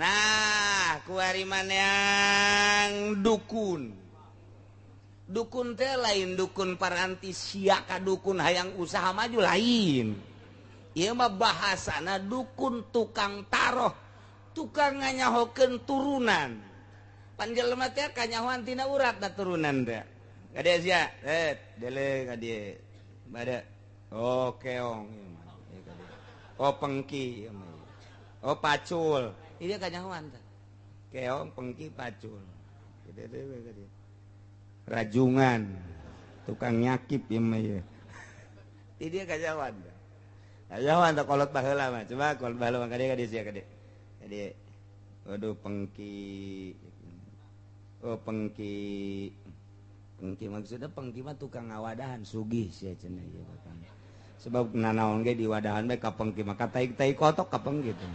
Nah, kuari yang dukun. Dukun teh lain dukun paranti siaka dukun hayang usaha maju lain. Ieu mah bahasana dukun tukang taroh, tukang nganyahokeun turunan. Panjelema teh kanyahoan tina urat da turunan teh. Kade sia, dele ka dieu. Bade. Oh, keong ieu mah. Oh, pengki ieu mah. Oh, pacul. Ieu kanyahoan teh. Keong, pengki, pacul. Gede dewe ka dieu. Rajungan, tukang nyakip ieu mah ieu. Di dieu kanyahoan teh. Kanyahoan teh kolot baheula mah. Coba kolot baheula mah kade ka dieu sia kade. Kade. Waduh, pengki. Oh, pengki. Pengki maksudnya pengki mah tukang ngawadahan sugih sia cenah ieu tukang. Sebab nanaon ge diwadahan bae ka pengki mah ka tai-tai kotok ka pengki teh.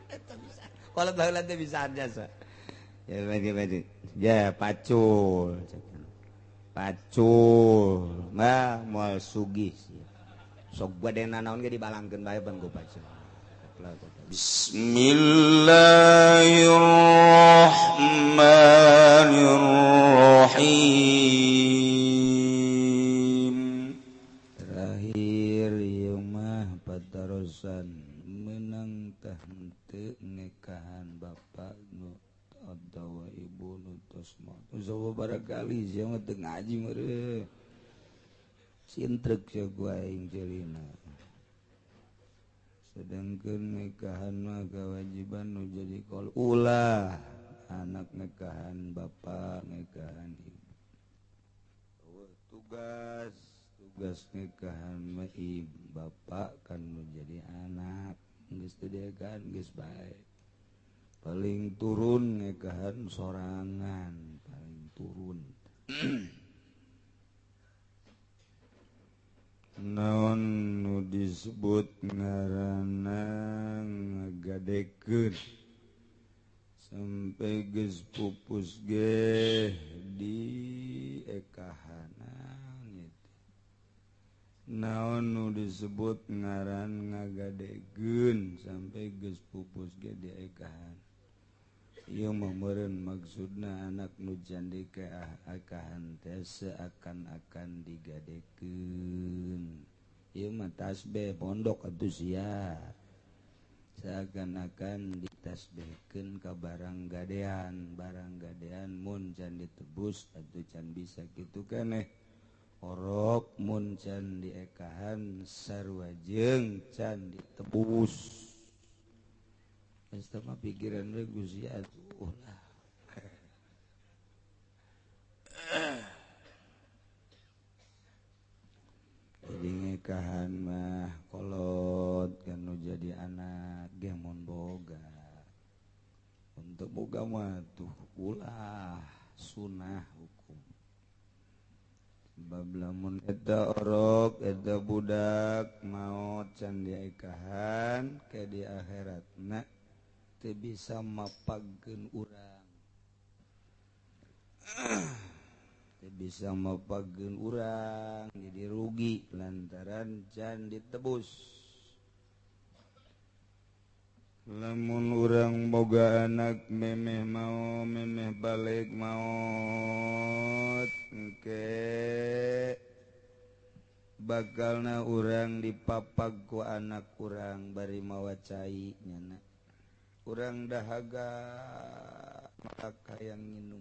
Eta bisa. Kolot baheula teh bisa jasa. Ya bagi-bagi. Ya pacul. Pacul. Mah moal sugih sia. Sok bade nanaon ge dibalangkeun bae ban ku pacul. Bismillahirrahmanirrahim. Terakhir ieu mah patarosan meunang tah henteu nikahan bapak nu atawa ibu nu tos maot. Usaha barangkali sia mah teu ngaji meureun. Sintrek sia ku aing ceulina. Sedangkan nikahan mah kewajiban nu jadi kol ulah anak nikahan bapak nikahan ibu. Tugas tugas nikahan mah ibu bapak kan nu jadi anak geus teu kan geus bae. Paling turun nikahan sorangan paling turun. Naon nu disebut ngaranna ngagadekeun sampai geus pupus ge di ekahanan itu. Naon nu disebut ngaran ngagadekeun sampai geus pupus ge di ekahan. Ieu mah meureun maksudna anak nu can dikaekahan teh seakan-akan digadekeun. Ieu mah tasbih pondok atuh sia. Seakan-akan ditasbihkeun ka barang gadean mun can ditebus atuh can bisa kitu keneh. Orok mun can diekahan sarua jeung can ditebus. Geus mah pikiran we Gusti atuh lah. Jadi ngekahan mah kolot kan nu jadi anak ge mun boga. Untuk boga mah tuh ulah sunah hukum. Sebab lamun eta orok eta budak maot can diekahan ke di akhiratna teu bisa mapagkeun urang. Teu bisa mapagkeun urang jadi rugi lantaran can ditebus. Lamun urang boga anak memeh mau memeh balik maot engke bakalna urang dipapag ku anak urang bari mawa cai nyana. Urang dahaga maka hayang nginum.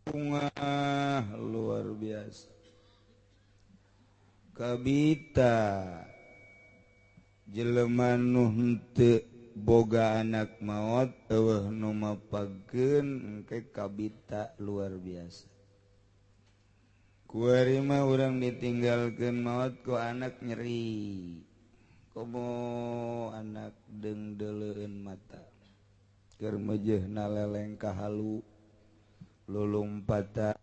Bunga luar biasa. Kabita jelema nu henteu boga anak maot eueuh nu mapageun engke kabita luar biasa. Kuari mah urang ditinggalkeun maot ku anak nyeri. Komo anak deung-deuleueun mata. Keur meujeuhna leleng ka halu lulumpatan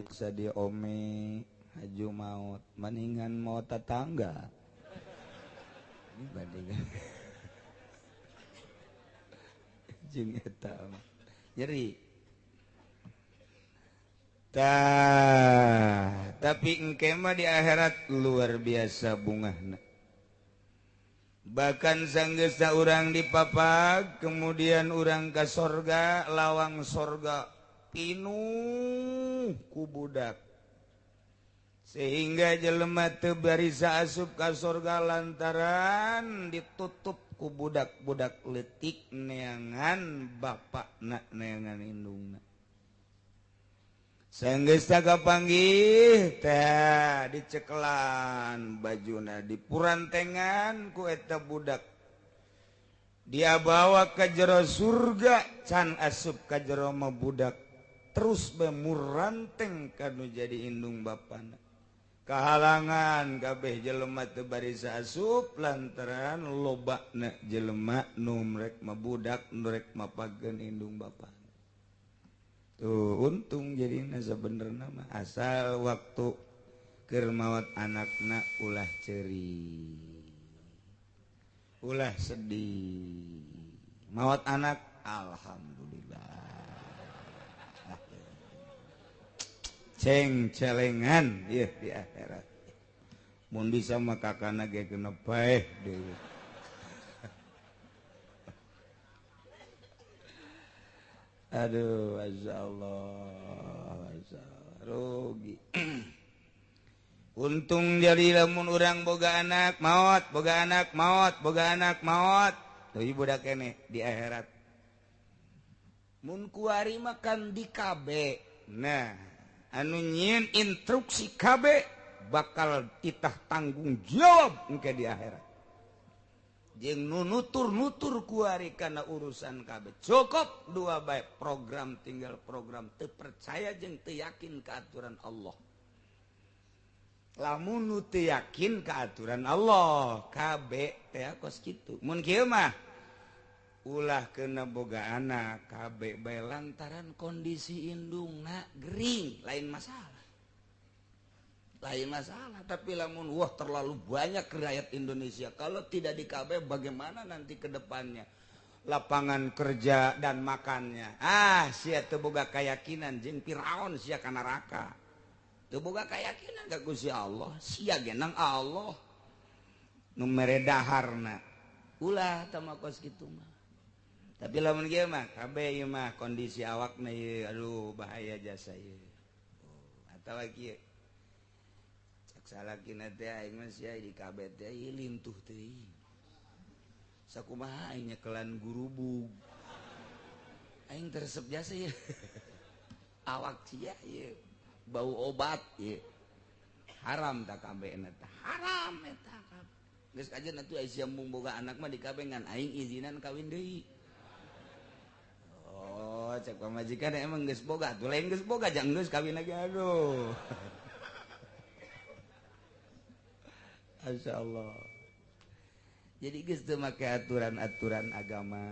bisa diome haju maot maningan maot tetangga. Bandingan jeung eta nyeri. Tah, tapi engke mah di akhirat luar biasa bungahna. Bahkan sanggeusna urang dipapag, kemudian urang ka sorga, lawang sorga pinuh ku budak. Sehingga jelema teu barisa asup ka sorga lantaran ditutup ku budak-budak leutik neangan bapakna, neangan indungna. Sanggeus kapanggih teh dicekelan bajuna, dipurantengan ku eta budak. Dia bawa ke jero surga, can asup ka jero mah budak terus bae muranteng kanu jadi indung bapana. Kahalangan kabeh jelema teu barisa asup lantaran lobana jelema nu rek mah budak nu rek mapageun indung bapana. Tuh untung jadina sabenerna mah asal waktu keur maot anakna ulah ceuri, ulah sedih. Maot anak alhamdulillah. Ceng celengan ieu di akhirat. Mun bisa mah kakana ge kena paeh deui. Aduh, masyaallah, masyaallah, rugi. Untung jadi lamun urang boga anak maot, boga anak maot, boga anak maot. Tuh budak kene di akhirat. Mun kuari makan di KB. Nah, anu nyieun instruksi KB bakal titah tanggung jawab engke di akhirat. Jeung nu nutur-nutur kuari kana urusan KB. Cukup dua bae program tinggal program teu percaya jeung teu yakin ka aturan Allah. Lamun nu teu yakin ka aturan Allah, KB teh kos kitu. Mun kieu mah ulah kena boga anak KB bae lantaran kondisi indungna gering, lain masalah. Lain masalah, tapi lamun wah terlalu banyak rakyat Indonesia kalau tidak di KB bagaimana nanti ke depannya lapangan kerja dan makannya. Ah, sia teu boga keyakinan jeung Firaun sia ka neraka. Teu boga keyakinan ka Gusti Allah, sia genang Allah nu mere daharna. Ulah tah mah kos kitu mah. Tapi lamun kieu mah KB ieu mah kondisi awakna ieu aduh bahaya jasa ieu. Oh, atawa kieu salakina teh aing mah sia di KB teh ieu lintuh teuing. Sakumaha aing nyekelan gurubug. Aing teresep jasa ieu. Awak sia ieu bau obat ieu. Haram ta KB na teh. Haram eta KB. Geus kajen atuh aya sia mung boga anak mah di KB ngan aing izinan kawin deui. Oh, cek pamajikan emang geus boga atuh lain geus boga jang geus kawin lagi aduh. Masya Allah. Jadi geus teu make aturan-aturan agama.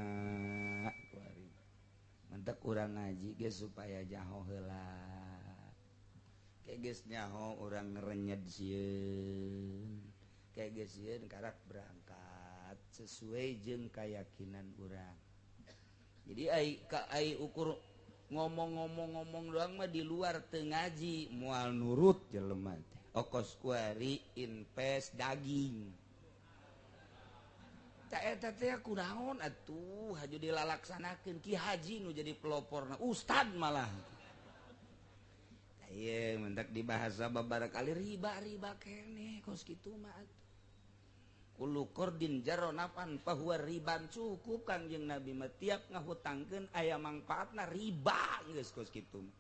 Mantak urang ngaji geus supaya jaho heula. Ke geus nyaho urang ngerenyed sieun. Ke geus sieun karak berangkat sesuai jeung keyakinan urang. Jadi ai ka ai ukur ngomong-ngomong-ngomong doang mah di luar teu ngaji moal nurut jelema teh. Okos kuari invest daging. Tak eta teh kunaon atuh haju dilalaksanakeun Ki Haji nu jadi peloporna ustad malah. Tah ieu mentak dibahasa babarakali riba-riba keneh kos kitu mah atuh. Kullu qardin jarra naf'an fahuwa riban cukup Kangjeng Nabi mah tiap ngahutangkeun aya mangfaatna riba geus kos kitu mah.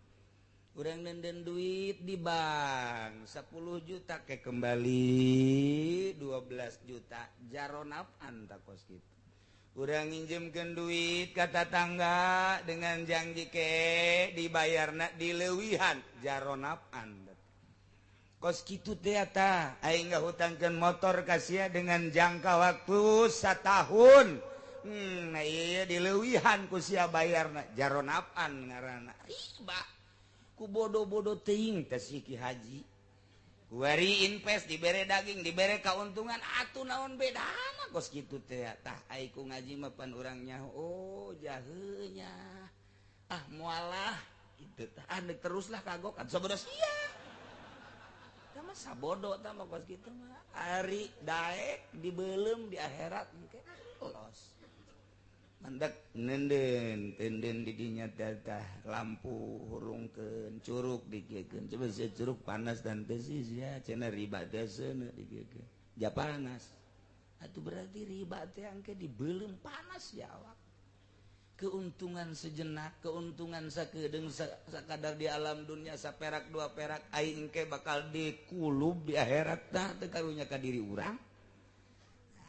Urang nenden duit di bank 10 juta ke kembali 12 juta jaronafan tak kos gitu. Urang nginjemkeun duit ka tatangga dengan janji ke dibayarna dileuwihan jaronapan. Kos kitu teh tah aing ngahutangkeun motor ka sia dengan jangka waktu satahun. Nah iya dileuwihan ku sia bayarna jaronapan ngaranna riba. Ku bodoh-bodoh teuing teh si Ki Haji. Kuari invest dibere daging dibere keuntungan atuh naon bedana kos kitu teh tah ai ku ngaji mah pan urang nyaho oh jaheunya ah mualah kitu tah ah deuk teruslah kagok atuh sabodo sia tah mah sabodo tah mah kos kitu mah ari daek dibeuleum di akhirat engke los mandek nenden tenden didinya tah lampu hurungkeun curug dikiekeun coba sia curug panas dan teu sih sia cenah riba teh seuneu dikiekeun ja panas atuh berarti riba teh angke dibeuleum panas ya awak keuntungan sejenak keuntungan sakedeung sakadar di alam dunia saperak dua perak aing engke bakal dikulub di akhirat tah teu karunya ka diri urang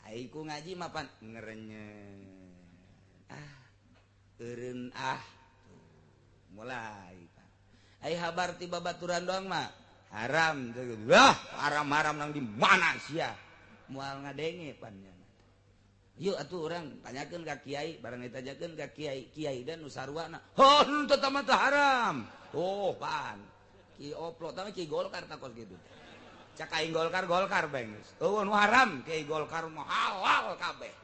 ai ku ngaji mah pan ngerenyet ah eureun ah mulai ai habar ti babaturan doang mah haram wah haram-haram nang di mana sia moal ngadenge pan nya yuk atuh urang tanyakeun ka kiai barang ditanyakeun ka kiai kiai dan nu sarwana hon teu mah haram tuh pan ki oplo tah ki Golkar takos kitu cak aing Golkar Golkar bae geus eueuh nu haram kiai Golkar mah halal kabeh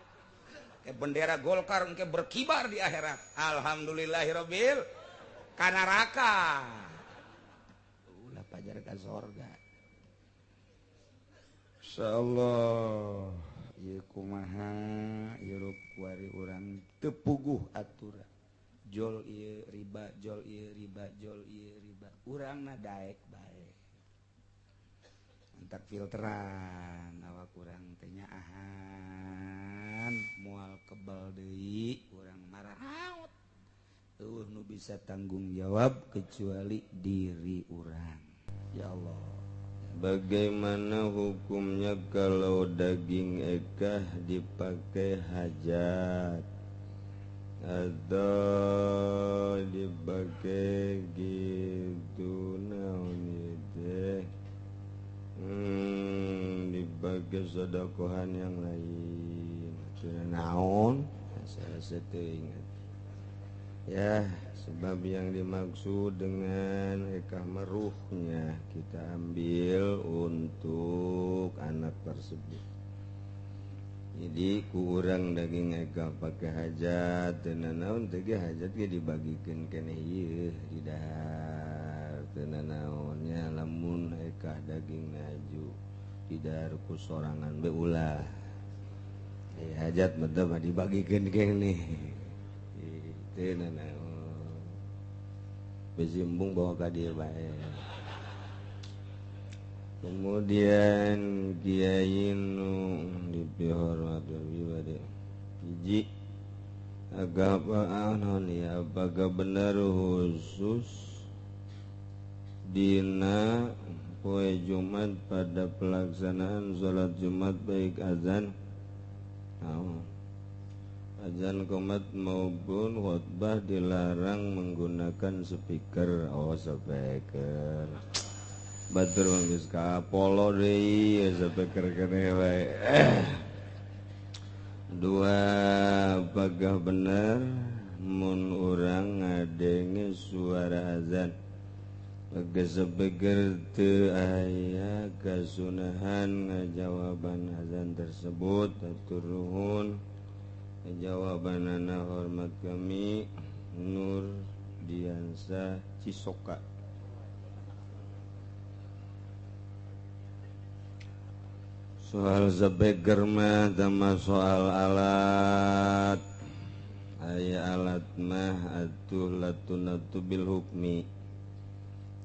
bendera Golkar engke berkibar di akhirat alhamdulillahirabbil ka neraka ulah pajar ka sorga insyaallah ieu kumaha hirup kuari urang teu puguh aturan jol ieu riba jol ieu riba jol ieu riba urangna daek bae entak filteran awak urang teh nyaahan moal kebal deui urang maraot eueuh nu bisa tanggung jawab kecuali diri urang ya Allah. Bagaimana hukumnya kalau daging ekah dipakai hajat atau dipakai gitu naon ieu teh dipakai sodakohan yang lain naon saya ingat ya sebab yang dimaksud dengan ekah meruhnya kita ambil untuk anak tersebut. Jadi kurang daging ekah pakai hajat teu naon teh ge hajat ge dibagikeun keneh ieu di dahar teu naonnya lamun ekah daging naju di dahar ku sorangan be ulah hajat mah teh dibagikeun keneh teu naon besimbung bawa ka dieu bae. Kemudian kiai nu dipihormat bade hiji agama naon ya apakah benar khusus dina poe Jumat pada pelaksanaan salat Jumat baik azan azan qomat maupun khutbah dilarang menggunakan speaker. Oh speaker batur geus kapolo deui speaker keneh wae. Dua apakah benar mun urang ngadenge suara azan pakai speaker teu aya kasunahan ngajawaban azan tersebut? Atur nuhun jawabanana hormat kami Nur Diansa Cisoka. Soal speaker mah sama soal alat aya alat mah atuh latunatu bil hukmi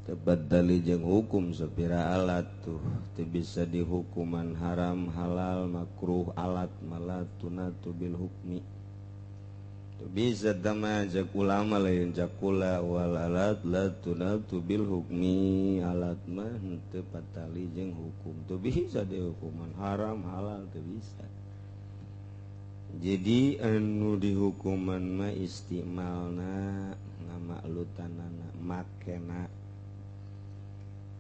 tebat dali jeung hukum sapira alat tuh teu bisa dihukuman haram halal makruh alat malatunatu bil hukmi teu bisa tama cek ulama lain cakula wal alat latunatu bil hukmi alat mah teu patali jeung hukum teu bisa dihukuman haram halal teu bisa. Jadi anu dihukuman mah istimalna ngamaklutanana makena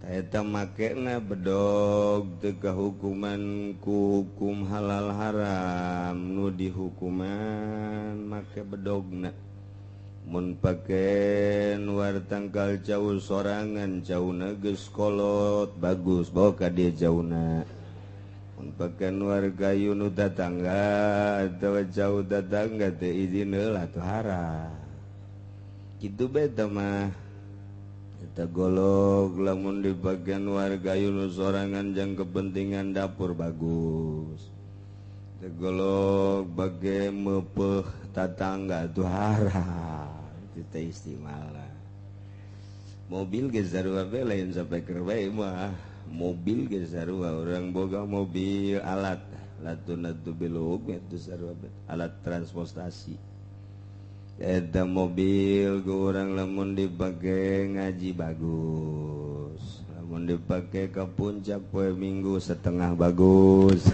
eta makena bedog teu kahukuman ku hukum halal haram nu dihukuman make bedogna mun pake nuar tangkal jauh sorangan jauna geus kolot bagus bawa ka dieu jauna mun pake nuar kayu nu tatangga atawa jauh tatangga teu izin heula atuh haram kitu bae teh mah. Eta golok lamun di bagian warga nu sorangan jang kepentingan dapur bagus. Eta golok bage mepeuh tatangga tuh haram. Itu teh istimewa. Mobil geus sarua bae lain sapeker bae mah. Mobil geus sarua urang boga mobil alat latun atu bilog itu sarua bae alat transportasi. Eta mobil ke orang lamun dipake ngaji bagus, lamun dipake ke puncak poe minggu setengah bagus.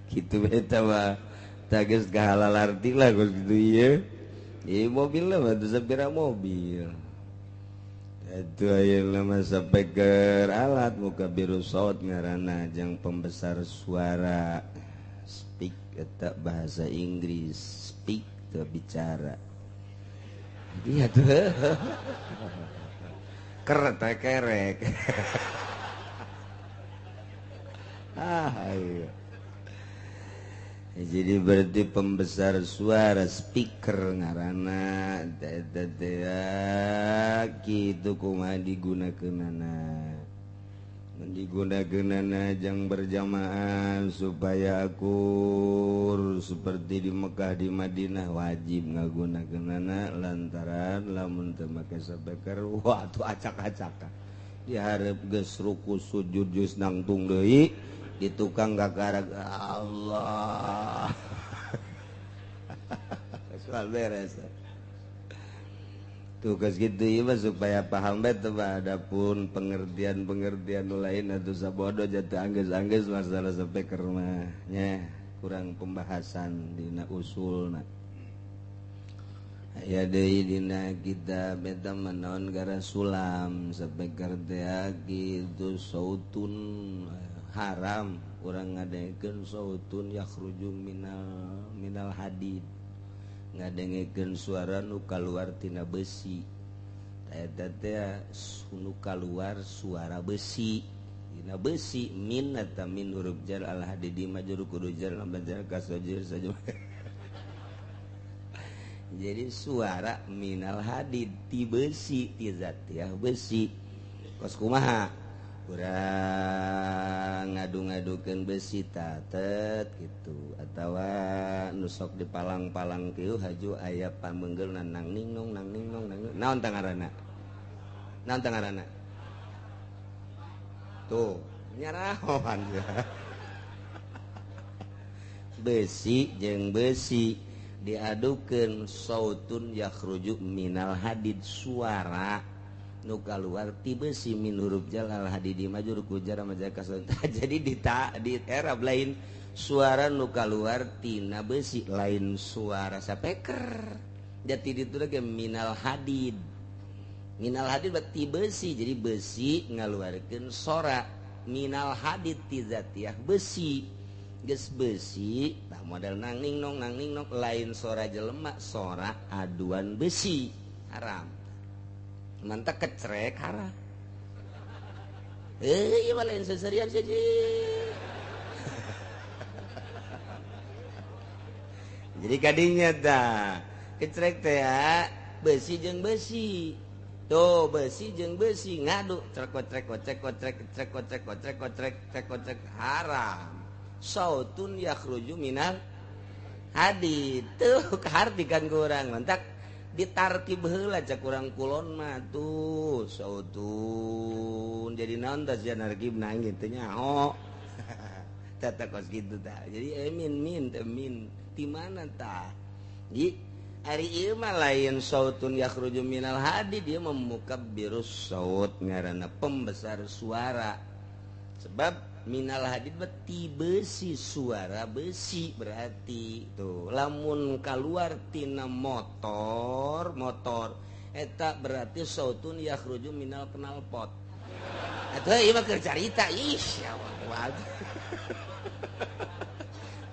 Gitu eta mah tah geus kahalal arti lah geus kitu ieu. Ieu mobil lah mah teu sapira mobil. Eta ayeuna mah sapeker alat mukabbiru saut ngaranna jang pembesar suara. Speak eta bahasa Inggris, speak teu bicara. Iya tuh. Keret kerek. Ah, iya. Jadi berarti pembesar suara speaker ngaranna eta teh kitu kumaha digunakeunana. Digunakeunana jang berjamaah supaya akur seperti di Mekah di Madinah wajib ngagunakeunana lantaran lamun teu make speaker wah tuh acak-acakan dihareup geus ruku sujud geus nangtung deui di tukang gagarak Allah soal beres. Tugas gitu ieu mah supaya paham bae teh adapun pengertian-pengertian nu lain atuh sabodo jatuh anggeus-anggeus masalah speaker mah nya kurang pembahasan dina usulna. Aya deui dina kitab eta mah naon gara sulam speaker teh kitu sautun haram urang ngadengekeun sautun yakhruju minal hadid. Ngadengekeun suara nu kaluar tina besi. Eta teh nu kaluar suara besi. Dina besi min eta min huruf jar al hadidi majrur kudu jar lam jar kasajir saja. Jadi suara minal hadid ti besi ti zatiah besi. Kos kumaha? Urang ngadu-ngadukeun besi tatet gitu atawa nu sok dipalang-palang kieu haju aya pamenggeulna nang ning nong nang ning nong nang naon tah ngaranna? Naon tah ngaranna? Tuh, nyarahoan. Besi jeung besi diadukeun sautun yakhruju minal hadid suara nu kaluar ti besi min huruf jalal hadidi majrur ku jar majar kasra. Jadi di Arab lain suara nu kaluar tina besi lain suara sapeker. Jadi ditu lagi minal hadid. Minal hadid berarti besi. Jadi besi ngaluarkeun sora minal hadid ti zatiah besi. Geus besi tah model nang ning nong nang ning nong lain sora jelema sora aduan besi haram. Mantap kecrek haram. Ieu mah lain seserian saja. Jadi kadinya tah kecrek teh besi jeung besi. Tuh besi jeung besi ngadu trek trek trek trek trek trek trek trek trek trek haram. Sautun yakhruju minal hadid. Tuh kahartikan ku urang mantak ditarkib heula cak urang kulon mah tuh sautun jadi naon tah sia narkibna kitu nyaho. Tata kos kitu tah. Jadi min min teh min ti mana tah? Ji ari ieu mah lain sautun yakhruju minal hadid dia memukabbirus saut ngaranna pembesar suara. Sebab Minal hadid beti besi, suara besi berarti tuh lamun keluar tina motor eta berarti sautun yakhruju minal knalpot. Atuh ieu mah keur carita ih ya Allah.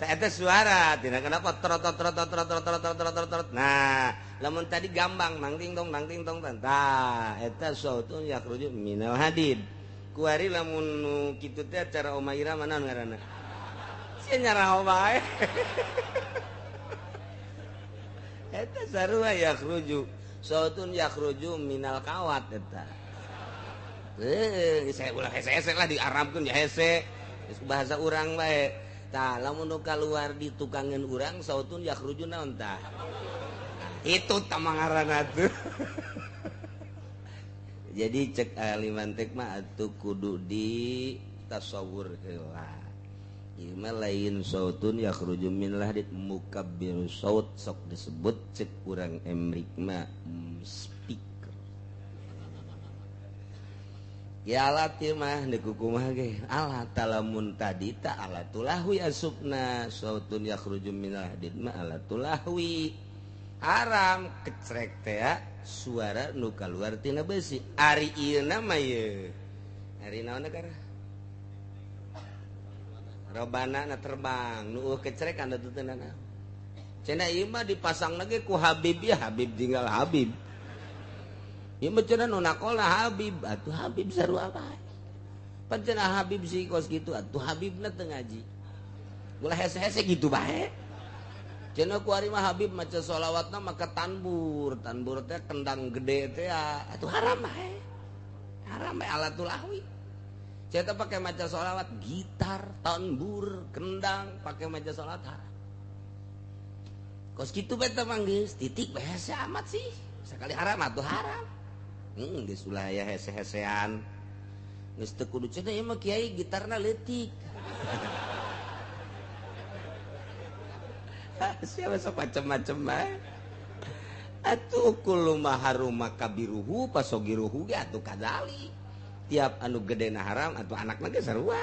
Tah eta suara tina knalpot trot trot trot trot trot trot trot trot. Nah, lamun tadi gambang nang ting tong tah eta sautun yakhruju minal hadid. Kuari lamun nu kitu teh acara Oma Ira mana ngaranna? Sia nyaraho bae. Eta sarua yakhruju sautun yakhruju minal kawat eta. Saya ulah hese-hese lah diarabkeun ya hese. Bahasa urang bae. Tah lamun nu kaluar di tukangeun urang sautun yakhruju naon tah? Itu tah mangaranna tuh. Jadi cek ahli mantik mah atuh kudu di tasawur heula. Ieu mah lain sautun yakhruju min lahdid mukabbir saut sok disebut cek urang emrik mah speaker. Ya alat ieu mah deuk kumaha ge alat lamun tadi ta alatul lahwi asupna sautun yakhruju min lahdid mah alatul lahwi. Haram kecrek teh suara nu kaluar tina besi. Ari ieu mah ieu ari naon kana robana na terbang nu kecrek anda teu teu naon cenah ieu mah dipasang lagi ku Habib ya Habib tinggal Habib ieu mah cenah nu nakolna Habib atuh Habib sarua bae pan cenah Habib si kos kitu atuh Habibna teu ngaji ulah hese-hese kitu bae. Cenah ku ari mah Habib maca sholawatna maka tanbur, tanbur teh kendang gede teh atuh haram bae. Haram bae alatul ahwi. Cenah pakai maca sholawat gitar, tanbur, kendang pakai maca sholawat haram. Kos kitu bae teh mah geus titik bae hese amat sih. Sakali haram atuh haram. Geus ulah aya hese-hesean. Geus teu kudu cenah ieu mah kiai gitarna leutik. Siapa sok macem-macem bae. Atuh kullu ma haruma kabiruhu pasogiruhu ge atuh kadali. Tiap anu gedena haram atuh anakna ge sarua.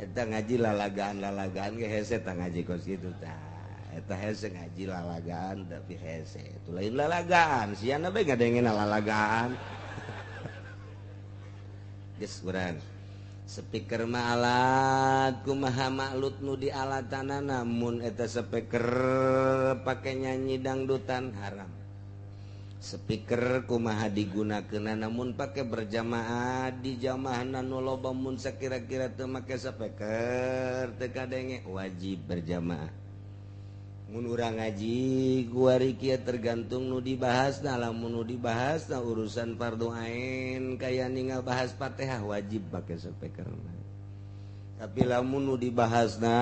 Eta ngaji lalagaan-lalagaan ge hese tah ngaji kos kitu tah. Eta hese ngaji lalagaan tapi hese. Itu lain lalagaan, siana bae ngadengena lalagaan. Geus urang. Speaker mah alat kumaha maklut nu di alatana namun eta speaker pake nyanyi dangdutan haram. Speaker kumaha digunakeun namun pake berjamaah di jamaahna nu loba mun sakira-kira teu make speaker teu kadenge wajib berjamaah. Mun urang ngaji kuari kieu tergantung nu dibahasna lamun nu dibahasna urusan fardu ain kaya ningal bahas Fatihah wajib pake speaker. Tapi lamun nu dibahasna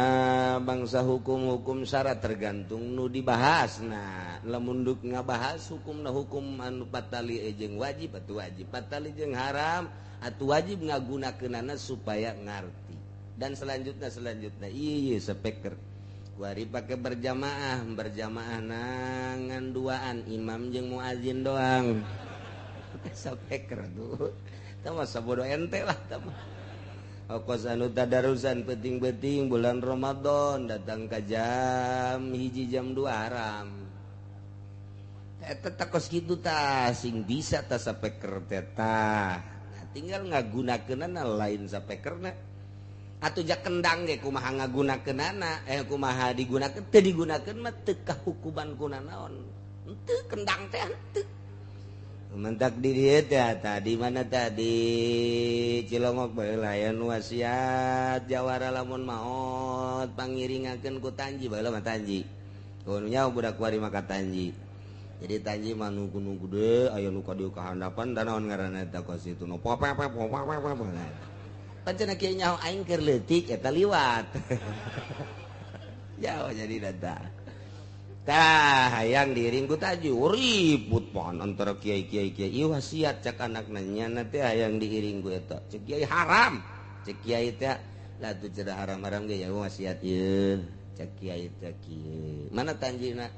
bangsa hukum-hukum syarat tergantung nu dibahasna. Lamun duk ngabahas hukumna hukum anu patali jeung wajib atuh wajib, patali jeung haram atuh wajib ngagunakeunana supaya ngarti. Dan selanjutnya ieu speaker. Wari pakai berjamaah, berjamaah nangan duaan imam jeung muazin doang. Speaker tuh. Tah mah sabodo ente lah tah mah. Kos anu tadarusan penting-penting bulan Ramadan datang ke jam 1 jam 2 haram. Eta tah kos kitu tah sing bisa tah speaker teh tah. Nah, tinggal ngagunakeunana lain speakerna. Atuh jak kendang ge kumaha ngagunakeunana kumaha digunakeun teu digunakeun mah teu kahukuman kuna naon. Henteu kendang teh henteu. Mentak di dieu teh tadi mana tadi Cilongok baheula aya nu wasiat jawara lamun maot pangiringakeun ku Tanji baheula mah Tanji. Kudu nya budak kuari mah ka Tanji. Jadi Tanji mah nu gunung gede aya nu ka dieu ka handapan da naon ngaranna eta kos itu nu popep popep popep. Pancen kieu nyaho aing keur leutik eta liwat. Jauh jadi data. Tah hayang diiring ku Tanji ribut pan antara kiai-kiai kiai ieu wasiat cak anakna nyana teh hayang diiring ku eta. Cek kiai haram. Cek kiai teh lah tuh cedah haram-haram ge ya wasiat ieu. Cek kiai teh kieu. Mana Tanjina?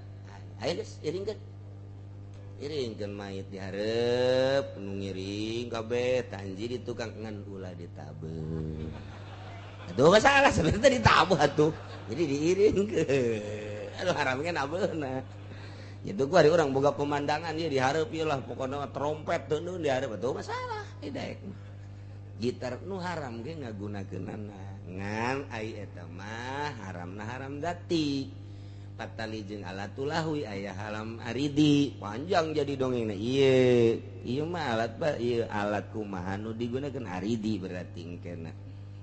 Ayo geus iringkeun. Iringkeun mayit dihareup nu ngiring kabeh tanji di tukang ngan ulah ditabuh. Aduh masalah sebenarnya ditabuh atuh. Jadi diiringkeun. Aduh haram kan abeuna. Itu gua hari orang boga pemandangan dia dihareup ieu lah pokona trompet teu dihareup atuh masalah hidaek. Gitar nu haram ge ngagunakeunana. Ngan ai eta mah haramna haram dati. Patali jeung alatulahui aya haram aridi panjang jadi dongengna ieu ieu mah alat ba ieu alat kumaha nu digunakeun aridi berarti engkena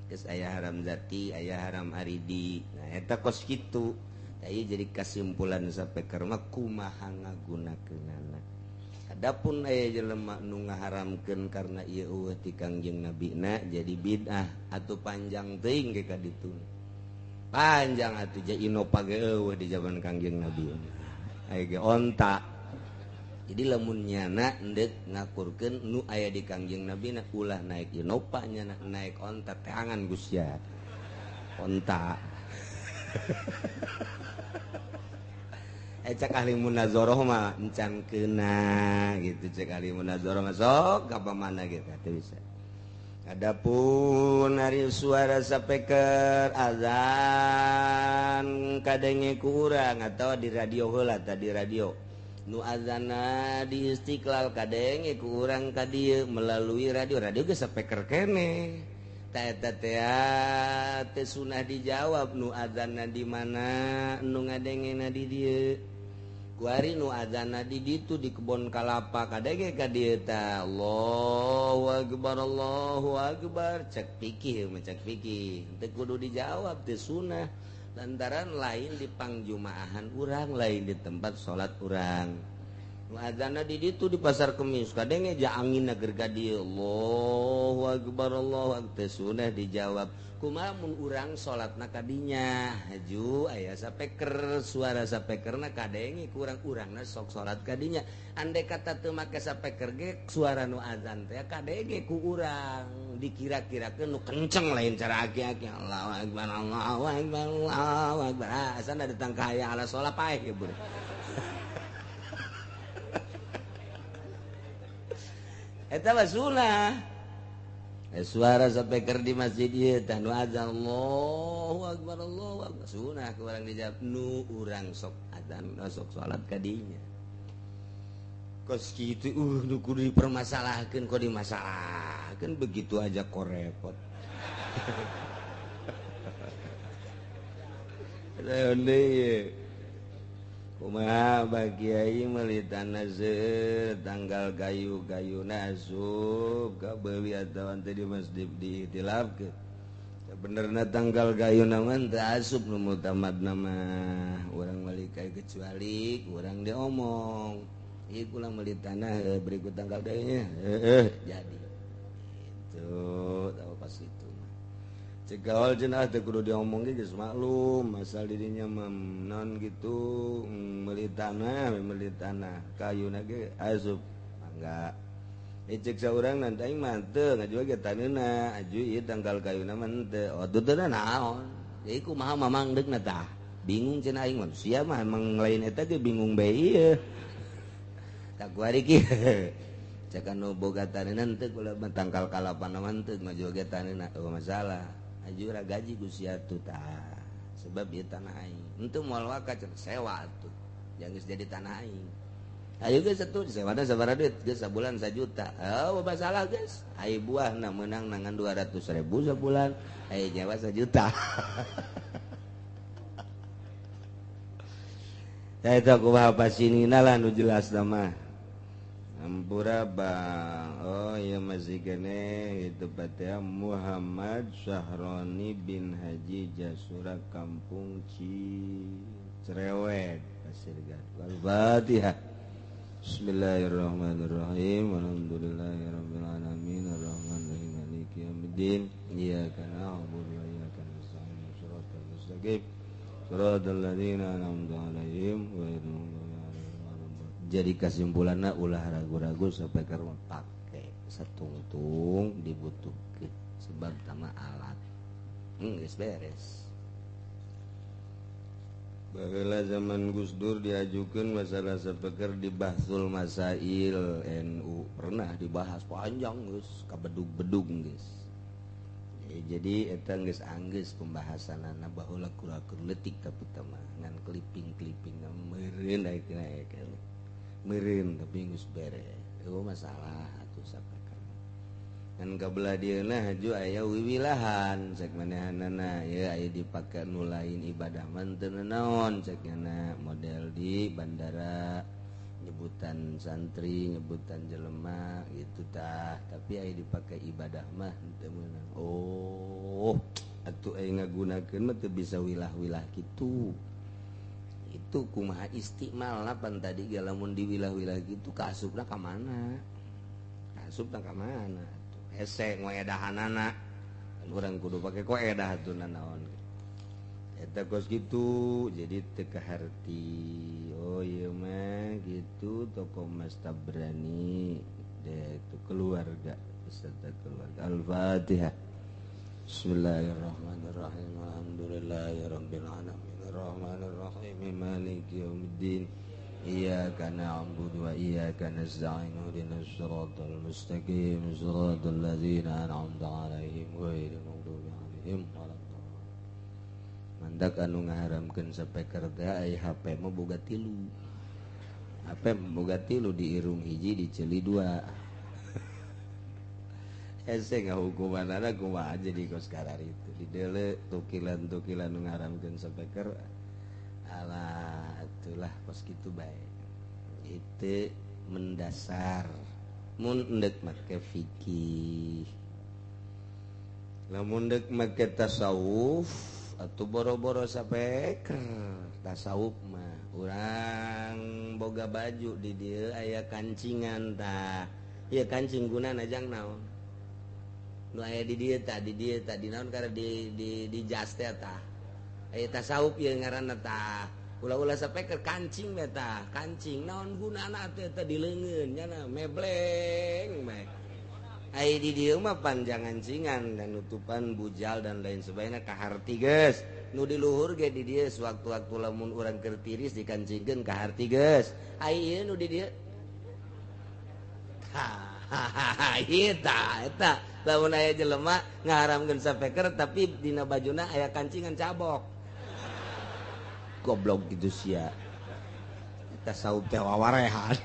geus aya haram zati aya haram aridi. Nah eta kos kitu tah ieu jadi kasimpulan sapeker mah kumaha ngagunakeunana. Adapun aya jelema nu ngaharamkeun karena ieu eueuh ti Kangjeng Nabina jadi bid'ah atuh panjang teuing ge ka ditu. Panjang atuh ja Innova ge eueuh di zaman Kangjeng Nabi. Aya ge onta. Jadi lamun nyana endek ngakurkeun nu aya di Kangjeng Nabi na ulah naik Innova nyana naik onta teangan Gus ya. Onta. Cek ahli munazoroh mah encan kena gitu cek ahli munazoroh mah sok ka mana gitu teu bisa. Adapun ari suara sapeker azan kadenge ku urang atau di radio heula tadi radio nu azanna di Istiqlal kadenge ku urang ka dieu melalui radio radio geus sapeker keneh ta eta teh teu sunah dijawab nu azanna di mana nu ngadengena di dieu. Kuari nu azanna di ditu di kebon kalapa kadenge ka dieu tah Allahu akbar Allahu akbar cek pikir mah cek pikir teu kudu dijawab teu sunah lantaran lain di pangjumaahan urang lain di tempat salat urang. Nu azanna di ditu di pasar Kemis kadenge ja anginna keur ka dieu Allahu akbar Allahu akbar teu sunah dijawab. Kumaha mun urang salatna kadinya haju aya sapeker suara sapekerna kadenge kurang urangna sok salat kadinya andai kata teu make sapeker ge suara nu azan teh kadenge ku urang dikira-kirakeun nu kenceng lain cara aki-aki Allahu akbar Allahu akbar Allahu akbar asana datang ka aya ala salat paeh ge beureum. Eta mah sunah. Suara sapeker di masjid ieu tah nu azan Allahu akbar Allahu akbar sunah ku urang dijawab nu urang sok azan sok salat ka dinya. Kos kitu nu kudu dipermasalahkeun kok dimasalahkeun begitu aja kok repot. Kumaha Bah Kiai meuli tanah seueur tanggal gayu-gayuna asup ka beuli atawa teh di masjid diikhtilafkeun. Benerna tanggal gayuna mah teu asup nu mutamadna mah urang meuli kayu kecuali urang diomong. Ieu kula meuli tanah berikut tanggal gayunya. Heeh jadi. Itu tahu pas itu. Cegawal cenah teu kudu diomong ge geus maklum asal dirinya mah non gitu meuli tanah kayuna ge asup mangga. Cek saurang nanti aing mah teu ngajual ge taneuna aju ieu tanggal kayuna mah henteu. Oh teu naon. Jadi kumaha mamang deukna tah. Bingung cenah aing mah sia mah emang lain eta ge bingung bae ieu. Tak kuari kieu. Cek anu boga taneuna henteu kula mah tangkal kalapana mah henteu ngajual ge taneuna eueuh masalah. Ajura gaji ku sia tuh tah sebab ieu tanah aing henteu moal waka cenah sewa atuh jangan geus jadi tanah aing ayo geus atuh disewana sabaraha duit geus sabulan 1 juta oh masalah geus ai buahna meunang nangan 200.000 sabulan ai nyewa 1 juta. Tah eta kumaha pasinina lah nu jelas mah. Ampura bang, oh iya masih kene itu patea Muhammad Syahroni bin Haji Jasura Kampung Cirewet Pasir Gadung. Al-Fatihah. Bismillahirrahmanirrahim. Alhamdulillahirabbil alamin arrahmanirrahim maliki yaumiddin. Iyyaka na'budu wa iyyaka nasta'in. Shiratal mustaqim. Shiratal ladzina an'amta 'alaihim ghairil maghdubi. Jadi kesimpulannya ulah ragu-ragu sampai karena pakai setungtung dibutuhkan sebab tama alat geus beres. Baheula zaman Gus Dur diajukeun masalah sapeker di Bahsul Masail NU pernah dibahas panjang geus kabedug-bedug geus. Jadi eta geus anggeus pembahasanana baheula kurakur leutik tapi teh mah ngan kliping-kliping meureun aya aya meureun tapi geus beres. Eueuh masalah atuh sapeker. Ngan kabelah dieuna haju aya wiwilahan cek manehanana ieu aya dipake nu lain ibadah mah teu naon cek nya model di bandara nyebutan santri nyebutan jelema gitu tah tapi aya dipake ibadah mah teu meunang. Oh atuh aya ngagunakeun mah teu bisa wilah-wilah kitu. Itu kumaha istimal pan tadi ge lamun diwilah-wilah kitu kaasupna ka mana? Kaasupna ka mana? Hese ngoedahanana kan urang kudu pake koedah atuh nanaon eta kos kitu jadi teu kaharti. Oh ieu mah gitu toko Mas Tabrani deh itu keluarga beserta keluarga. Al-Fatihah. Bismillahirrahmanirrahim. Alhamdulillahirabbil alamin arrahmanirrahim maliki yaumiddin. Iyyaka na'budu wa iyyaka nasta'in ihdinas siratal mustaqim siratal ladzina an'amta 'alaihim ghairil maghdubi 'alaihim waladdallin. Mandak anu ngaharamkeun sapeker teh aya HP mah boga tilu. HP boga tilu di irung hiji di ceuli dua. Hese ngahukumanana kumaha jadi kos kararitu. Dideuleu tukilan-tukilan nu ngaharamkeun sapeker. Alah itulah kos kitu bae. Itu mendasar mun endek make fikih. Lamun endek make tasawuf atuh boro-boro sapeker. Tasawuf mah urang boga baju di dieu aya kancingan tah. Ieu kancing gunana jang naon? Nu aya di dieu tah, di dieu tah, di naon karena di jas teh tah. Aya tasawuf ieu ngaranna tah. Ulah-ulah sapeker kancing we tah, kancing naon gunana teh eta di leungeun nya mebleng bae. Ai di dieu mah panjangan-cingan dan nutupan bujal dan lain sebagainya kaharti geus. Nu di luhur ge di dieu sewaktu-waktu lamun urang keur tiris dikancingkeun kaharti geus. Ai ieu nu di dieu. Tah, ieu tah eta lamun aya jelema ngaharamkeun sapeker tapi dina bajuna aya kancingan cabok. Goblok gitu sia. Tasawuf teh wawarehan.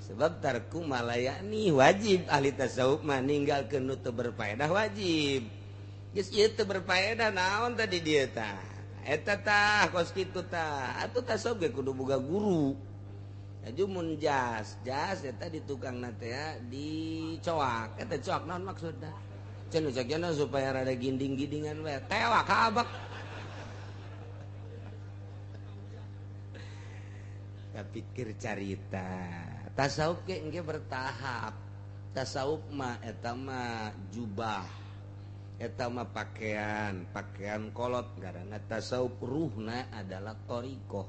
Sebab tarku malayani wajib ahli tasawuf mah ninggalkeun nu teu berfaedah wajib. Geus ieu teu berfaedah naon tadi dieu tah. Eta tah kos kitu tah. Atuh tasawuf ge kudu boga guru. Aju mun jas, jas eta di tukangna teh dicoak. Eta coak naon maksudna? Cenah cakna supaya rada ginding-gindingan we. Tewak kabak. Pikir carita tasawuf ge engke bertahap. Tasawuf mah eta mah jubah, eta mah pakaian, pakaian kolot karena tasawuf ruhna adalah thariqah.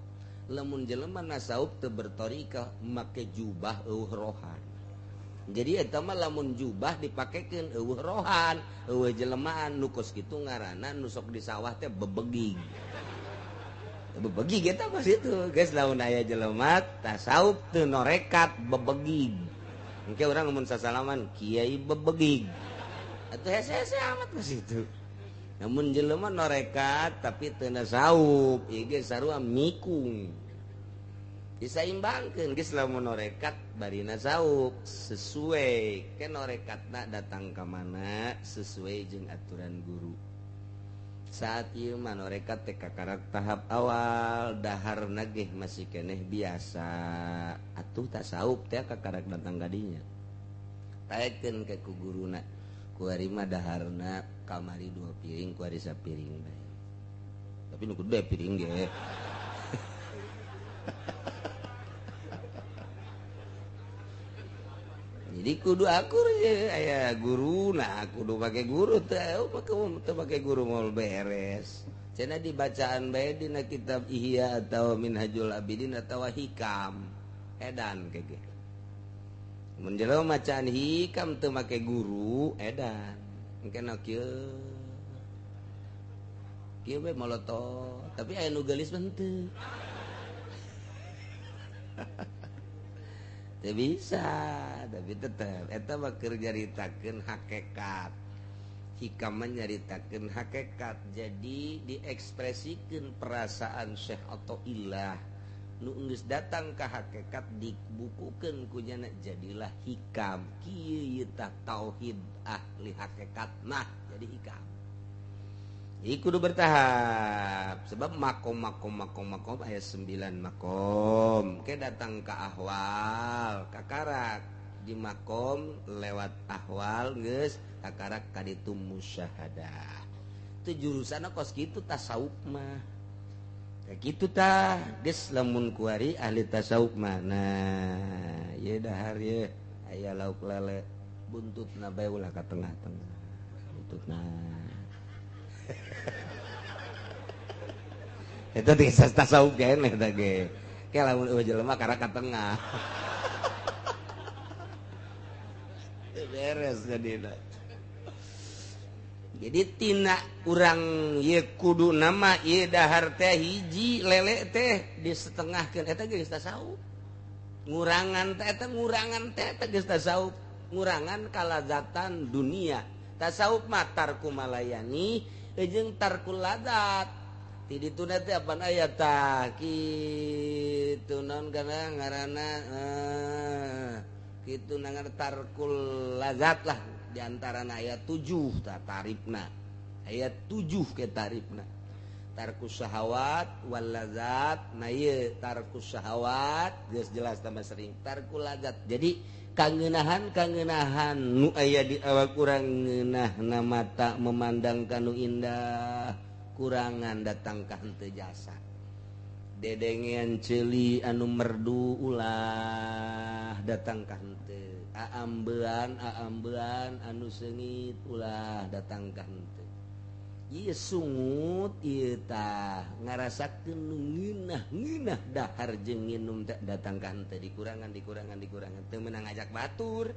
Lamun jelema nasawuf teu berthariqah make jubah eueuh rohan. Jadi eta mah lamun jubah dipakekeun eueuh rohan, eueuh jelemaan nu kos kitu ngaranna nu sok di sawah teh bebegig. Bebegi kita pas itu guys lamun aya jelema tasawuf teu norekat bebegig. Engke urang mun sasalaman kiai bebegig. Atuh hese-hese amat pas itu. Namun jelema norekat tapi teu nasawuf ieu ge sarua mikung. Disaimbangkeun geus lamun norekat bari nasawuf sesuai ke norekatna datang ka mana sesuai jeung aturan guru. Saat ieu mah norekat teh kakarak tahap awal dahar nagih masih keneh biasa atuh tasawuf teh kakarak datang kadinya taekeun ka ku guruna kuari mah daharna kamari 2 piring kuari sapiring bae tapi nu kudu piring ge. Jadi kudu akur aya guru nah kudu pake guru teh teu pake guru moal beres. Cenah dibacaan bae dina kitab Ihya atau Minhajul Abidin atau Hikam edan kege. Mun jelema macaan hikam teu make guru edan. Engke kieu. Kieu we molotot, tapi aya nu geulis mah henteu. Teu bisa, tapi tetep eta mah keur nyaritakeun hakikat. Hikam mah nyaritakeun hakikat, jadi diekspresikeun perasaan Syekh Athaillah nu geus datang ka hakikat dibukukeun ku nyana jadilah hikam. Kieu ieu tah tauhid ahli hakikat mah jadi hikam. Ieu kudu bertahap sebab makom makom makom makom aya 9 makom. Ke datang ka ahwal, kakarak di makom lewat ahwal geus kakarak ka ditu musyahadah. Teu jurusanna kos kitu tasawuf mah. Kayak gitu tah geus lamun kuari ahli tasawuf mah. Nah, ieu dahar ieu aya lauk lele buntutna bae ulah ka tengah-tengah. Buntutna. Eta teh tasawuf keneh eta ge. Ke lamun eueuh jelema karak ka tengah. Beres jadina. Jadi tina urang ye kudu nama ye dahar teh hiji lele teh disetengahkeun eta geus tasawuf. Ngurangan teh eta ngurangan teh eta geus tasawuf. Ngurangan kalazatan dunia. Tasawuf mah tarku malayani jeung tarkul ladzat. Ti dituna teh apaan aya tah kitu naon kana ngaranna kitu nangar tarkul ladzat lah. Di antara ayat 7 ta tarifna ayat 7 ke tarifna tarkus syahwat wal ladzat. Nah ieu tarkus syahwat geus jelas tambah sering tarkul ladzat. Jadi kangenahan nu aya di awak urang ngeunahna mata memandang kanu indah kurangan datang ka henteu jasa dedengean ceuli anu merdu ulah datang ka henteu aambean aambean anu seungit ulah datang ka henteu. Ieu sungut ieu tah ngarasakeun nu ngeunah-ngeunah dahar jeung nginum teh datang ka henteu dikurangan dikurangan dikurangan teu meunang ngajak batur.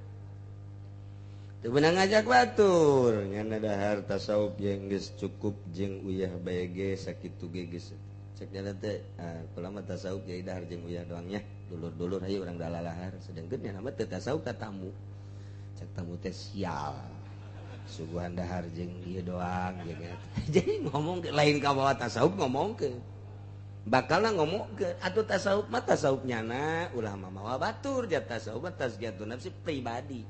Teu meunang ngajak batur ngan dahar tasawuf jeung geus cukup jeung uyah bae ge sakitu ge geus. Cek nyana teh kula mah tasawuf jadi dahar jeung uyah doang nya. Dulur-dulur hayu urang dalalahar sedengkeun nya nama teu tasawuf ka tamu. Cek tamu teh sial. Suguhan dahar jeung ieu doang jeung eta. Jadi ngomong lain ka bawa tasawuf ngomongkeun. Bakalna ngomongkeun atuh tasawuf mah tasawuf nyana ulah mamawa batur ja tasawuf mah tazkiyatun nafsi pribadi.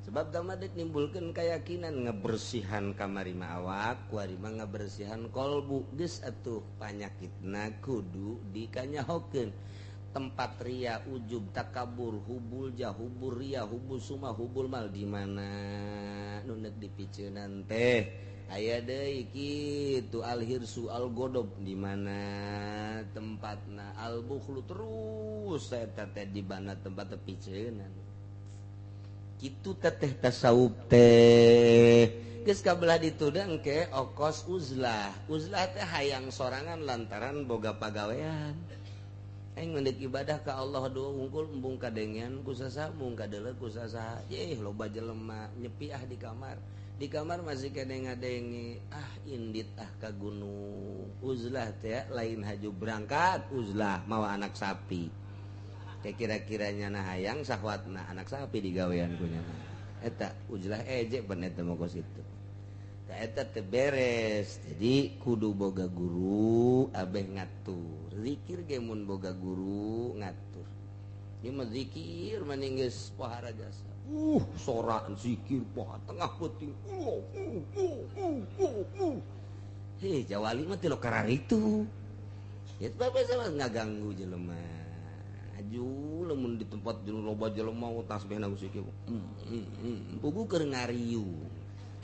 Sebab tama deuk nimbulkeun keyakinan ngebersihan kamari mah awak, kuari mah ngebersihan kolbu geus atuh panyakitna kudu dikanyahokeun. Tempat ria, ujub, takabur, hubul jah, hubur ria, hubul suma, hubul mal di mana nu neuk dipiceunan teh aya deui kitu alhirsu algodob di mana tempatna albukhlu terus eta teh di mana tempat piceunan kitu teteh tasawuf teh geus kabelah ditu da engke okos uzlah. Uzlah teh hayang sorangan lantaran boga pagawean. Aing mendek ibadah ka Allah doa unggul embung kadengean ku sasaha embung kadeuleu ku sasaha. Yeh loba jelema nyepi ah di kamar. Di kamar masih kene ngadenge ah indit ah ka gunung. Uzlah teh lain haju berangkat uzlah mawa anak sapi. Kayak kira-kiranya na hayang sahwatna anak sapi digawean ku nyana. Eta uzlah eje ben eta mah kos kitu. Tah eta teu beres. Jadi kudu boga guru abeh ngatur. Zikir ge mun boga guru ngatur. Ieu mah zikir mending geus pohara jasa. Sorak zikir poha tengah peuting. Heh, jawali mah ti lokarar itu. Ya bapak sama ngaganggu jelema. Aju lamun di tempat jelema loba jelema tasbihna ku zikir. Pugu keur ngariung.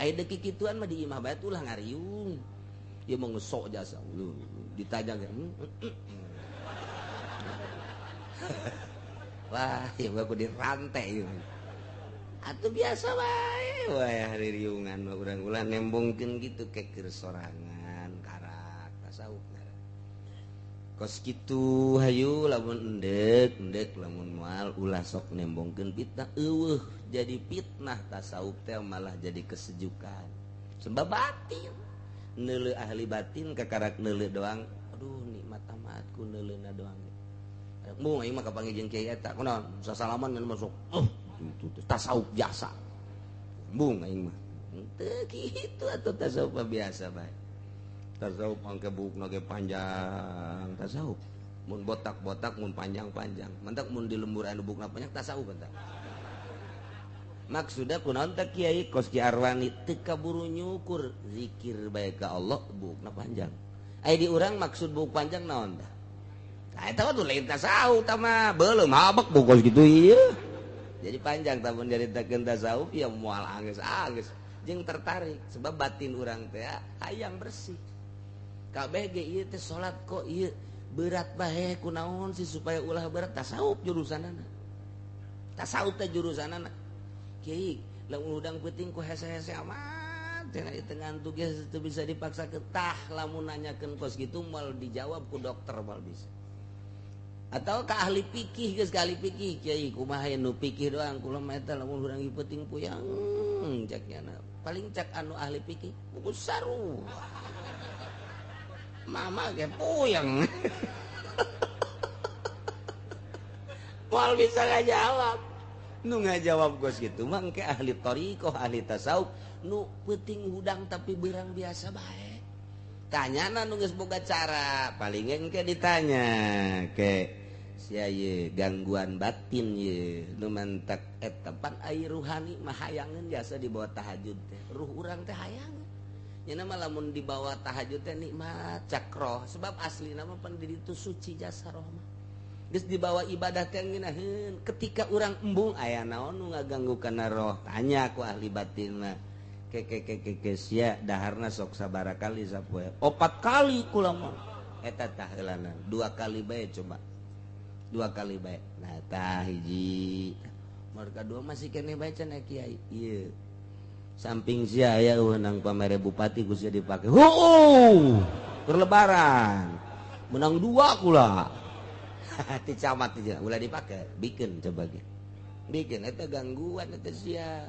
Aya deuk kikituan mah di imah bae ulah ngariung. Ieu mah ngesok jasa. Ditajang ya. Wah, ya aku dirantai ieu. Atuh biasa wae, wae hari riungan mah urang ulah nembongkeun kitu keker sorangan karak tasawuf ngaran. Kos kitu hayu lamun endek, endek lamun moal ulah sok nembongkeun fitnah eueuh jadi fitnah tasawuf teh malah jadi kesejukan. Sebab batin. Neuleuh ahli batin kakarak neuleuh doang. Aduh nikmat amat ku neuleuna doang. Mung aing mah kapanggih jeung kiai eta kunaon sasalaman ngan masuk. Itu tasawuf biasa. Mung aing mah. Teu kitu atuh tasawuf biasa bae. Tasawuf angke buukna ge panjang tasawuf. Mun botak-botak mun panjang-panjang. Mantak mun di lembur anu buukna panjang tasawuf eta. Maksudna kunaon teh kiai kos Ki Arwani teu kaburu nyukur zikir bae ka Allah buukna panjang. Aya di urang maksud buuk panjang naon tah? Tah eta mah tuh lain tasawuf tah mah beuleum habek buuk kos kitu ieu. Jadi panjang tah mun nyaritakeun tasawuf ya moal anggeus-anggeus jeung tertarik sebab batin urang teh hayang bersih. Kabeh ge ieu teh salat kok ieu berat bae kunaon sih supaya ulah berat tasawuf jurusanana. Tasawuf teh jurusanana. Kiai lamun hudang peuting ku hese-hese amat cenah ieu teh ngantuk ge teu bisa dipaksa ketah lamun nanyakeun kos kitu moal dijawab ku dokter moal bisa. Atau ka ahli fikih geus ka ahli fikih kiai kumaha nu fikih doang kula mah eta lamun hudang peuting puyang cek nyana. Paling cek anu ahli fikih buku saru. Mama ge puyeng. Moal bisa ngajawab. Nu ngajawab gos gitu mah engke ahli thariqah, ahli tasawuf nu peuting hudang tapi beurang biasa bae. Tanyana nu geus boga cara, paling engke ditanya ke sia ye gangguan batin ye nu mantak eta pan ai ruhani mah hayangeun jasa dibawa tahajud teh. Ruh urang teh hayangeun. Nya mah lamun dibawa tahajud teh nikmat cakroh sebab aslina mah pan di ditu suci jasa roh mah. Geus dibawa ibadah teh ngeunaheun ketika urang embung aya naon nu ngaganggu kana roh tanya ku ahli batin mah ke ke ke ke ke sia daharna sok sabaraha kali sapoe 4 kali kula mah eta tah heulana 2 kali bae coba 2 kali bae nah tah hiji mereka dua masih keneh bae cenah kiai ieu samping sia aya menang pamere bupati ku sia dipake heueuh keur lebaran menang 2 kula ti camat aja ulah dipake bikin coba ge bikin eta gangguan eta sia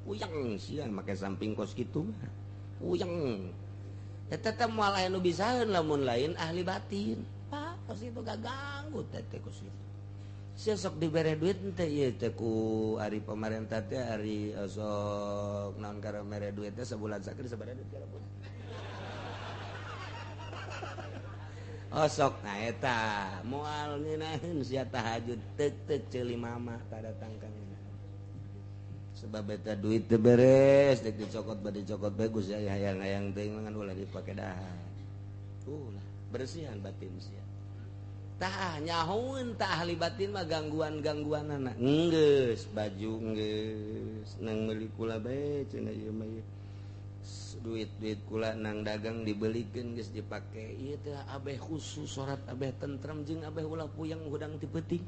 puyeng sia make samping kos kitu mah puyeng eta teh moal aya nu bisaeun lamun lain ahli batin pak kos itu ganggu teh kos itu sia sok dibere duit teh ieu teh ku ari pamarentah teh ari sok naon kana mere duit teh sabulan sakali sabaraha duit kana bulan. Oh sok nah eta moal ngeunaheun sia tahajud teuk-teuk ceuli mama tadatang ka ngeunah. Sebab eta duit teu beres deuk dicokot bade dicokot bae geus aya hayang-hayang teuing ngan ulah dipake dahar. Ulah bersihan batin sia. Tah nyahoeun tah ahli batin mah gangguan-gangguanana. Enggeus baju enggeus nang meuli kula bae cenah ieu mah ieu. Duit-duit kula nang dagang dibelikeun geus dipake ieu teh abeh khusus salat abeh tentrem jeung abeh ulah puyeng hudang ti peuting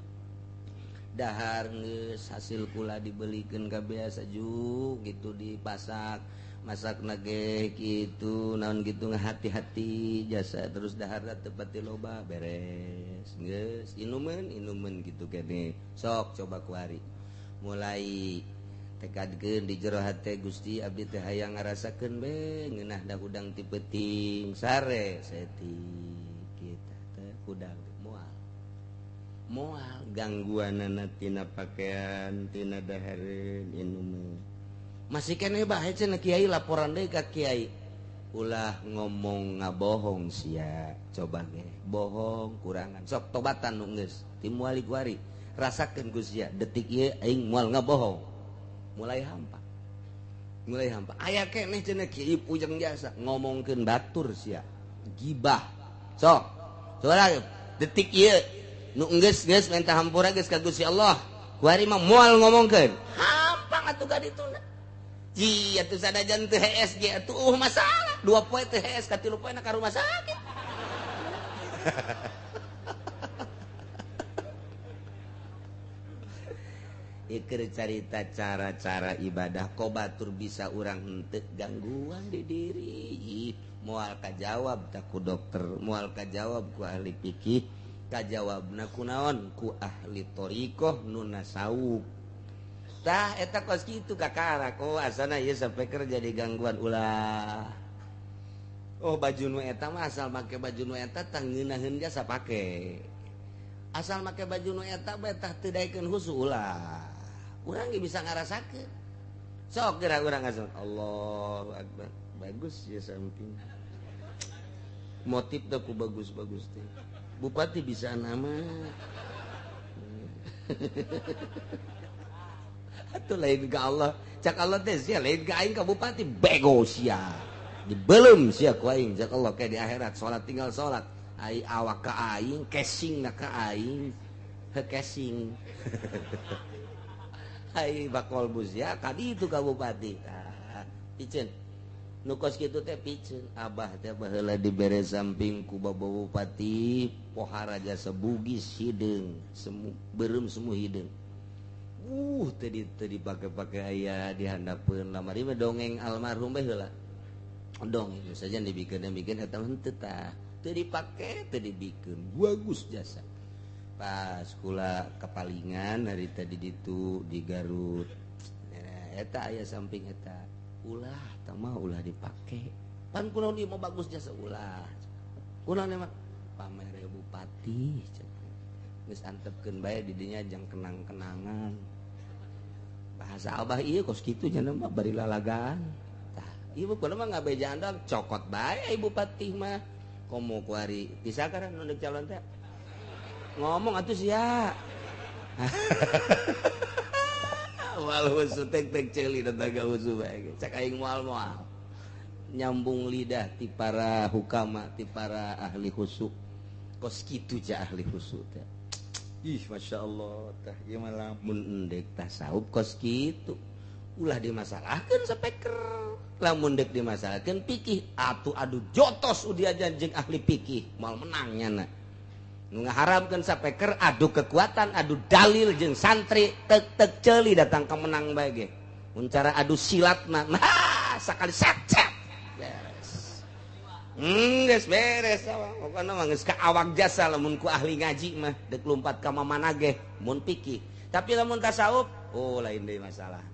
dahar geus hasil kula dibelikeun ka biasa ju gitu dipasak masakna ge kitu naon kitu ngahati-hati jasa terus dahar teu pati loba beres geus inumeun inumeun kitu kene sok coba kuari mulai tekadkeun di jero hate Gusti abdi teh hayang ngarasakeun be ngeunah da hudang ti peuting sare saeutik kita teh hudang moal moal gangguanana tina pakaian tina dahareun inumeun masih keneh bae cenah kiai laporan deui ka kiai ulah ngomong ngabohong sia coba ge bohong kurangan sok tobatan nu geus timuali kuari rasakeun ku sia detik ieu aing moal ngabohong mulai hampa aya keneh cenah kiai pujeng jasa ngomongkeun batur sia gibah sok coba detik ieu nu geus geus minta hampura geus ka Gusti Allah kuari mah moal ngomongkeun hampang atuh ka dituna ji atuh sanajan teu hees ge atuh masalah 2 poe teu hees ka 3 poe na ka rumah sakit. Iker carita cara-cara ibadah kobatur bisa urang henteu gangguan di diri moal kajawab tak ku dokter moal kajawab ku ahli fikih kajawabna ku naon ku ahli thariqah nu nasawuf tah eta kos kitu kakara ko asana ieu sampai keur jadi gangguan ulah Oh baju nu eta mah asal make baju nu eta tah ngeunaheun jasa pake. Asal make baju nu eta bae tah teu daekeun khusu ulah. Urang ge bisa ngarasakeun. Sok geura urang asal Allahu akbar. Bagus ya samping. Motif teh ku bagus-bagus teh. Bupati bisa nama. Atuh lain ka Allah. Cak Allah teh sia lain ka aing ka bupati bego sia. Dibelum sia ku aing cak Allah kayak di akhirat salat tinggal salat. Ai awak ka aing casing na ka aing he casing. Ai bakol bus ya kadi itu ka bupati. Tah piceun. Nu kos kitu teh piceun abah teh baheula dibere samping ku bapak bupati pohara jasa Bugis hideung semu beureum semu hideung. Tadi tadi pake-pake aya di handapeun lamari mah dongeng almarhum bae heula. Dongeng saja dibikin-bikin eta mah henteu tah. Teu dipake, teu dibikeun. Bagus jasa. Pas kula kepalingan hari tadi ditu di Garut. Eta aya samping eta. Ulah tah mah ulah dipake. Pan kunaon ieu mah bagus jasa ulah. Kunaon mah pamere bupati geus antepkeun bae di dinya jang kenang-kenangan. Bahasa abah ieu kos kitu nya mah bari lalagaan. Tah, ieu kunaon mah ngabejaan doang cokot bae bupati mah. Komo kuari disakaran nu deuk calon teh. Ngomong atuh sia. Wal husu tek-tek ceuli dan taga husu bae. Cak aing moal-moal. Nyambung lidah ti para hukama, ti para ahli khusu. Kos kitu ja ahli khusu teh. Ih, Masya Allah tah ieu mah lamun endek tasawuf kos kitu. Ulah dimasalahkeun sapeker. Lamun dek dimasalahkeun pikih atuh adu jotos udiajan jeung ahli pikih moal menang nyana. Nu ngaharamkeun sapeker adu kekuatan, adu dalil jeung santri tek-tek ceuli datang ka menang bae ge. Mun cara adu silat mah nah, sakali set-set. Beres. Geus beres pokona mah geus ka awak jasa lamun ku ahli ngaji mah dek lumpat ka mamana ge mun pikih. Tapi lamun tasawuf oh lain deui masalah.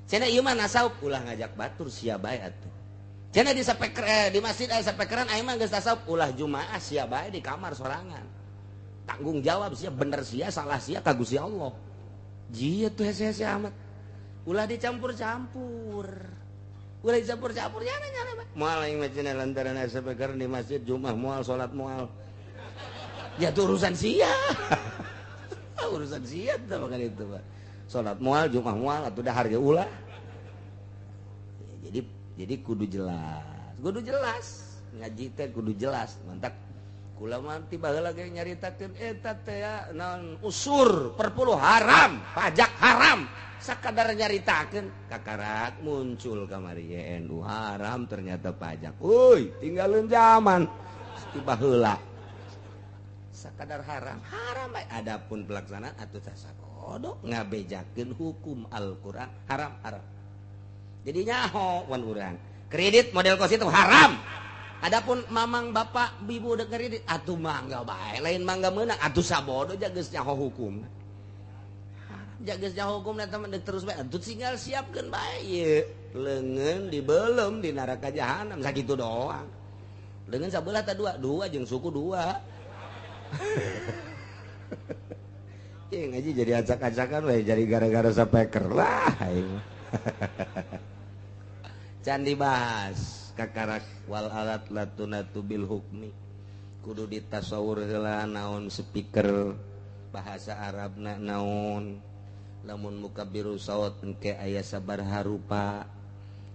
Cenah ieu mah nasawuf ulah ngajak batur sia bae atuh. Cenah di sapeker di masjid aya sapekeran aing mah geus tasawuf ulah jumaah sia bae di kamar sorangan. Tanggung jawab sia bener sia salah sia ka Gusti Allah. Jia tuh hese-hese amat. Ulah dicampur-campur. Ulah dicampur-campur nyana-nyana bae. Moal aing mah cenah lantaran aya sapekeran di masjid Jumaah moal salat moal. Ya tuh urusan sia. Urusan sia tah makan itu Pak. Salat moal Jumaah moal atuh dahar ge ulah. Ya, jadi kudu jelas. Kudu jelas. Ngaji teh kudu jelas. Mantak kula mah ti baheula ge nyaritakeun eta teh naon usur perpuluh haram, pajak haram. Sakadar nyaritakeun kakarak muncul kamari NU haram ternyata pajak. Euy, tinggalin zaman ti baheula. Sakadar haram, haram bae. Adapun pelaksanaan atuh sasakodok ngabejakeun hukum Al-Qur'an haram haram. Jadi nyaho wan urang. Kredit model kos itu haram. Adapun mamang bapak ibu udah kredit atuh mangga bae lain mangga meunang atuh sabodo ja geus nyaho hukum. Ja geus nyaho hukumna teh mah terus bae atuh tinggal siapkeun bae ieu. Leungeun dibelem di neraka jahanam sakitu doang. Leungeun sabelah tah dua, dua jeung suku dua. Ya ngaji jadi acak-acakan we jadi gara-gara sapeker lah aing. Can dibahas kakarak wal alat latunatu bil hukmi. Kudu ditasawur heula naon speaker bahasa Arabna naon. Lamun mukabbiru saut engke aya sabar harupa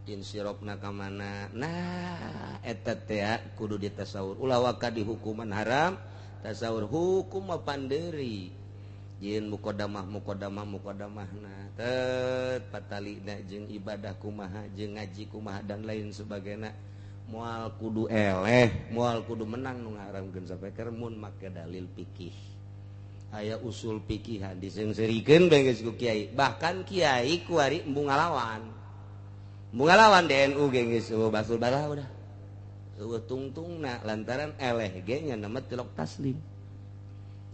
insirofna ka mana. Nah eta teh kudu ditasawur. Ulah waka di hukuman haram tasawur hukum mah panderi. Jieun muqaddamah muqaddamah muqaddamahna tet patalina jeung ibadah kumaha jeung ngaji kumaha dan lain sebagainya. Moal kudu eleh, moal kudu menang nu ngaharamkeun sapeker mun make dalil pikih. Aya usul pikihan diseungseurikeun bae geus ku kiai. Bahkan kiai kuari embung ngalawan. Embung ngalawan DNU ge geus eueuh basul balah udah. Eueuh tungtungna lantaran eleh ge nya nama tilok taslim.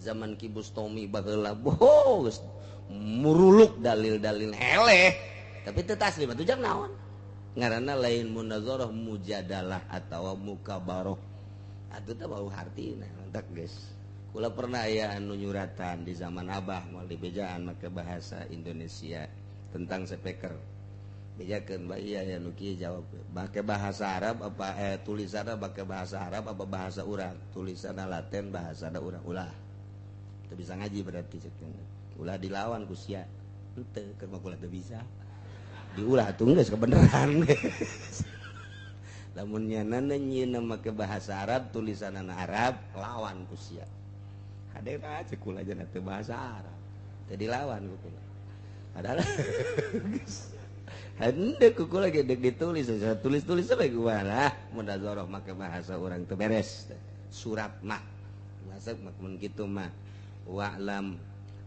Zaman Ki Bustomi baheula boh geus muruluk dalil-dalil eleh tapi teu taslim atuh jang naon. Ngaranna lain munazarah, mujadalah atawa mukabaroh. Atuh teh bau hartina mantak geus. Kula pernah aya anu nyuratan di zaman Abah moal dibejaan make bahasa Indonesia tentang speaker. Bejakeun bae ieu aya nu kieu jawab make bahasa Arab apa tulisanna make bahasa Arab apa bahasa urang? Tulisanna Latin bahasana urang ulah. Teu bisa ngaji berarti cek. Ulah dilawan ku sia. Henteu keur mah kula teu bisa. Diulah atuh geus kebeneran. Lamun nyanana nyieunna make bahasa Arab tulisanna Arab lawan ku sia. Hadena cek kula aja teu bahasa Arab. Teu dilawan ku kula. Padahal geus henteu ku kula ge deuk ditulis, tulis-tulis sampe kumaha munazarah make bahasa urang teu beres. Surat mah bahasa mah mun kitu mah wa'lam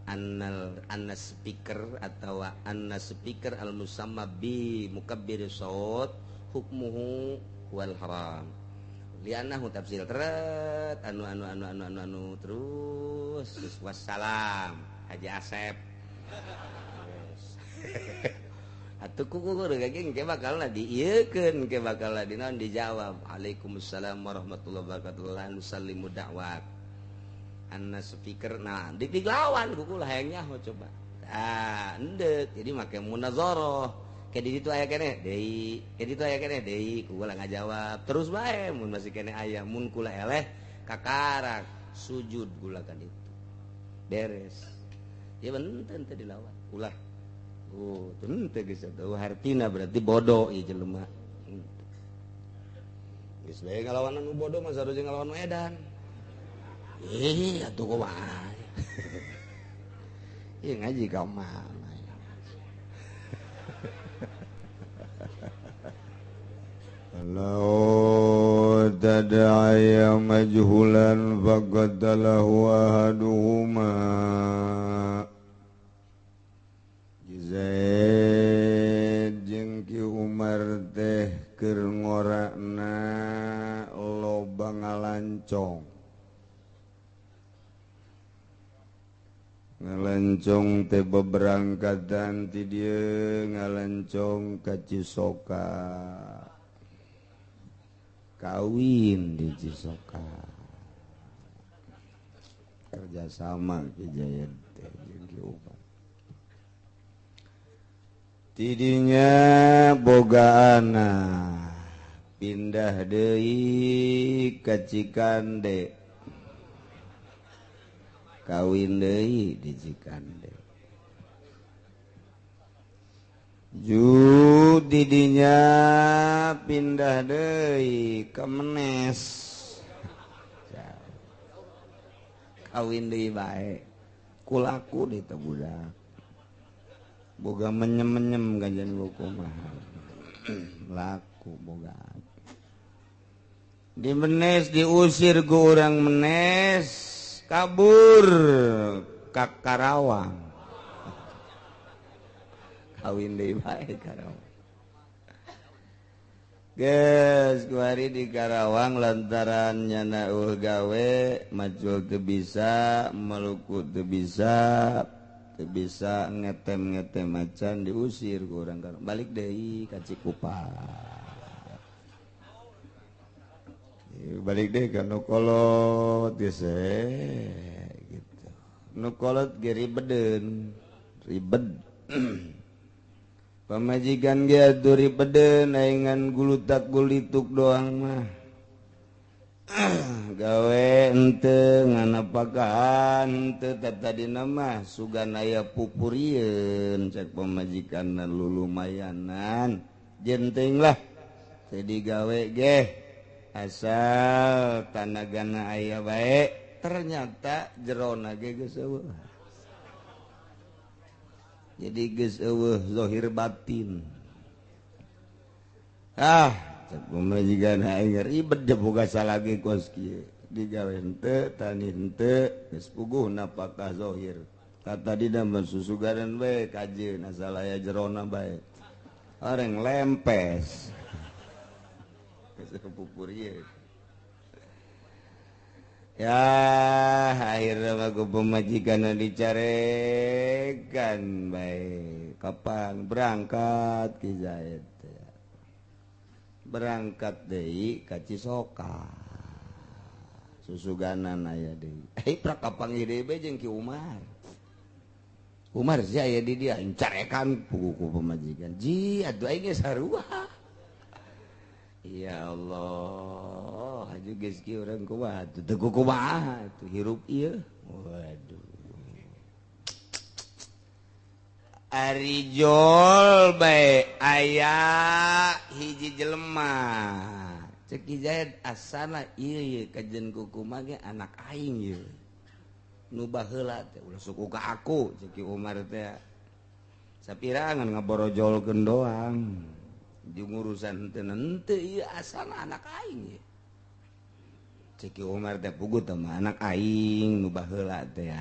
annal anna speaker atau anna speaker al musamma bi mukabbir saut hukmuhu wal haram li'annahu tafsil teret anu anu anu anu anu anu terus wassalam Haji Asep atuh kuku ge engke bakalna diieukeun engke bakalna dinaon dijawab waalaikumsalam warahmatullahi wabarakatuh la nusallimu da'wat anna speaker nah dik lawan kuku lah hayang nyaho coba ah endek jadi make munazarah ke di ditu aya keneh deui ke ditu aya keneh deui kula ngajawab terus bae mun masih keneh aya mun kula eleh kakarak sujud kula kan itu beres ya benten teu dilawan ulah oh teu geus atuh hartina berarti bodoh ieu jelema geus bae ngalawan anu bodoh mah sarua ngalawan nu edan. Ih, atuh kumaha. Ieu ngaji ka mana. Law tada'aya majhulan faqatalahu ahaduhuma. Zaid jeung Ki Umar teh keur ngorakna loba ngalancong. Ngalencong teh beberangkatan ti dieu ngalencong ka Cisoka. Kawin di Cisoka. Kerjasama Ki Zaid teh jeung Ki Umar. Tidinya boga anak pindah deui ka Cikande. Kawin deui di Cikande. Ju didinya pindah deui ka Menes. Kawin deui bae. Kulaku di teh budak. Boga menyem-menyem ganjan kumaha. Laku boga. Di Menes diusir ku urang Menes. Kabur ka Karawang. Kawin deui bae Karawang. Geus kuari di Karawang lantaran nyana eueuh gawe macul teu bisa, meluku teu bisa, teu bisa ngetem-ngetem macan diusir ku urang Karawang. Balik deui ka Cikupa. Balik deh ke nukolot geus gitu. Nukolot ge ribeden, ribet. Pamajikan ge atuh ribeden aing gulutak gulituk doang mah. Gawe henteu nganapakan henteu tadina mah sugan aya pupurieun cek pamajikanna lulumayanan. Jenteng lah teu digawe ge. Asal tanagana aya bae ternyata jerona ge geus eueuh. Jadi geus eueuh zahir batin. Ah, cek pamajikan aing ribet je boga salah ge kos kieu. Digawe henteu, tani henteu, geus puguh napakah zahir. Tadina mah susugaran bae kajeun asal aya jerona bae. Orang lempes. Ya akhirnya aku pemajikan dicarekan baik kapan berangkat Ki Zaid. Berangkat deui ka Cisoka. Susuganan aya deui. Prak kapanggih deui bae jeung Ki Umar. Umar sih aya di dia encarekan pugu ku pamajikan. Ji atuh aing geus sarua. Ya Allah, haju geus kieu urang kumaha atuh teu kumaha atuh hirup ieu. Waduh. Ari jol bae aya hiji jelema. Cek Ki Zaid asana ieu ye kajen kuku mah ge anak aing ieu. Nu baheula teh ulah suku ka aku cek Ki Umar teh. Sapirangan ngaborojolkeun doang. Jeung urusan teu henteu ieu asana anak aing ieu. Cek Ki Umar teh puguh teh mah anak aing nu baheula teh.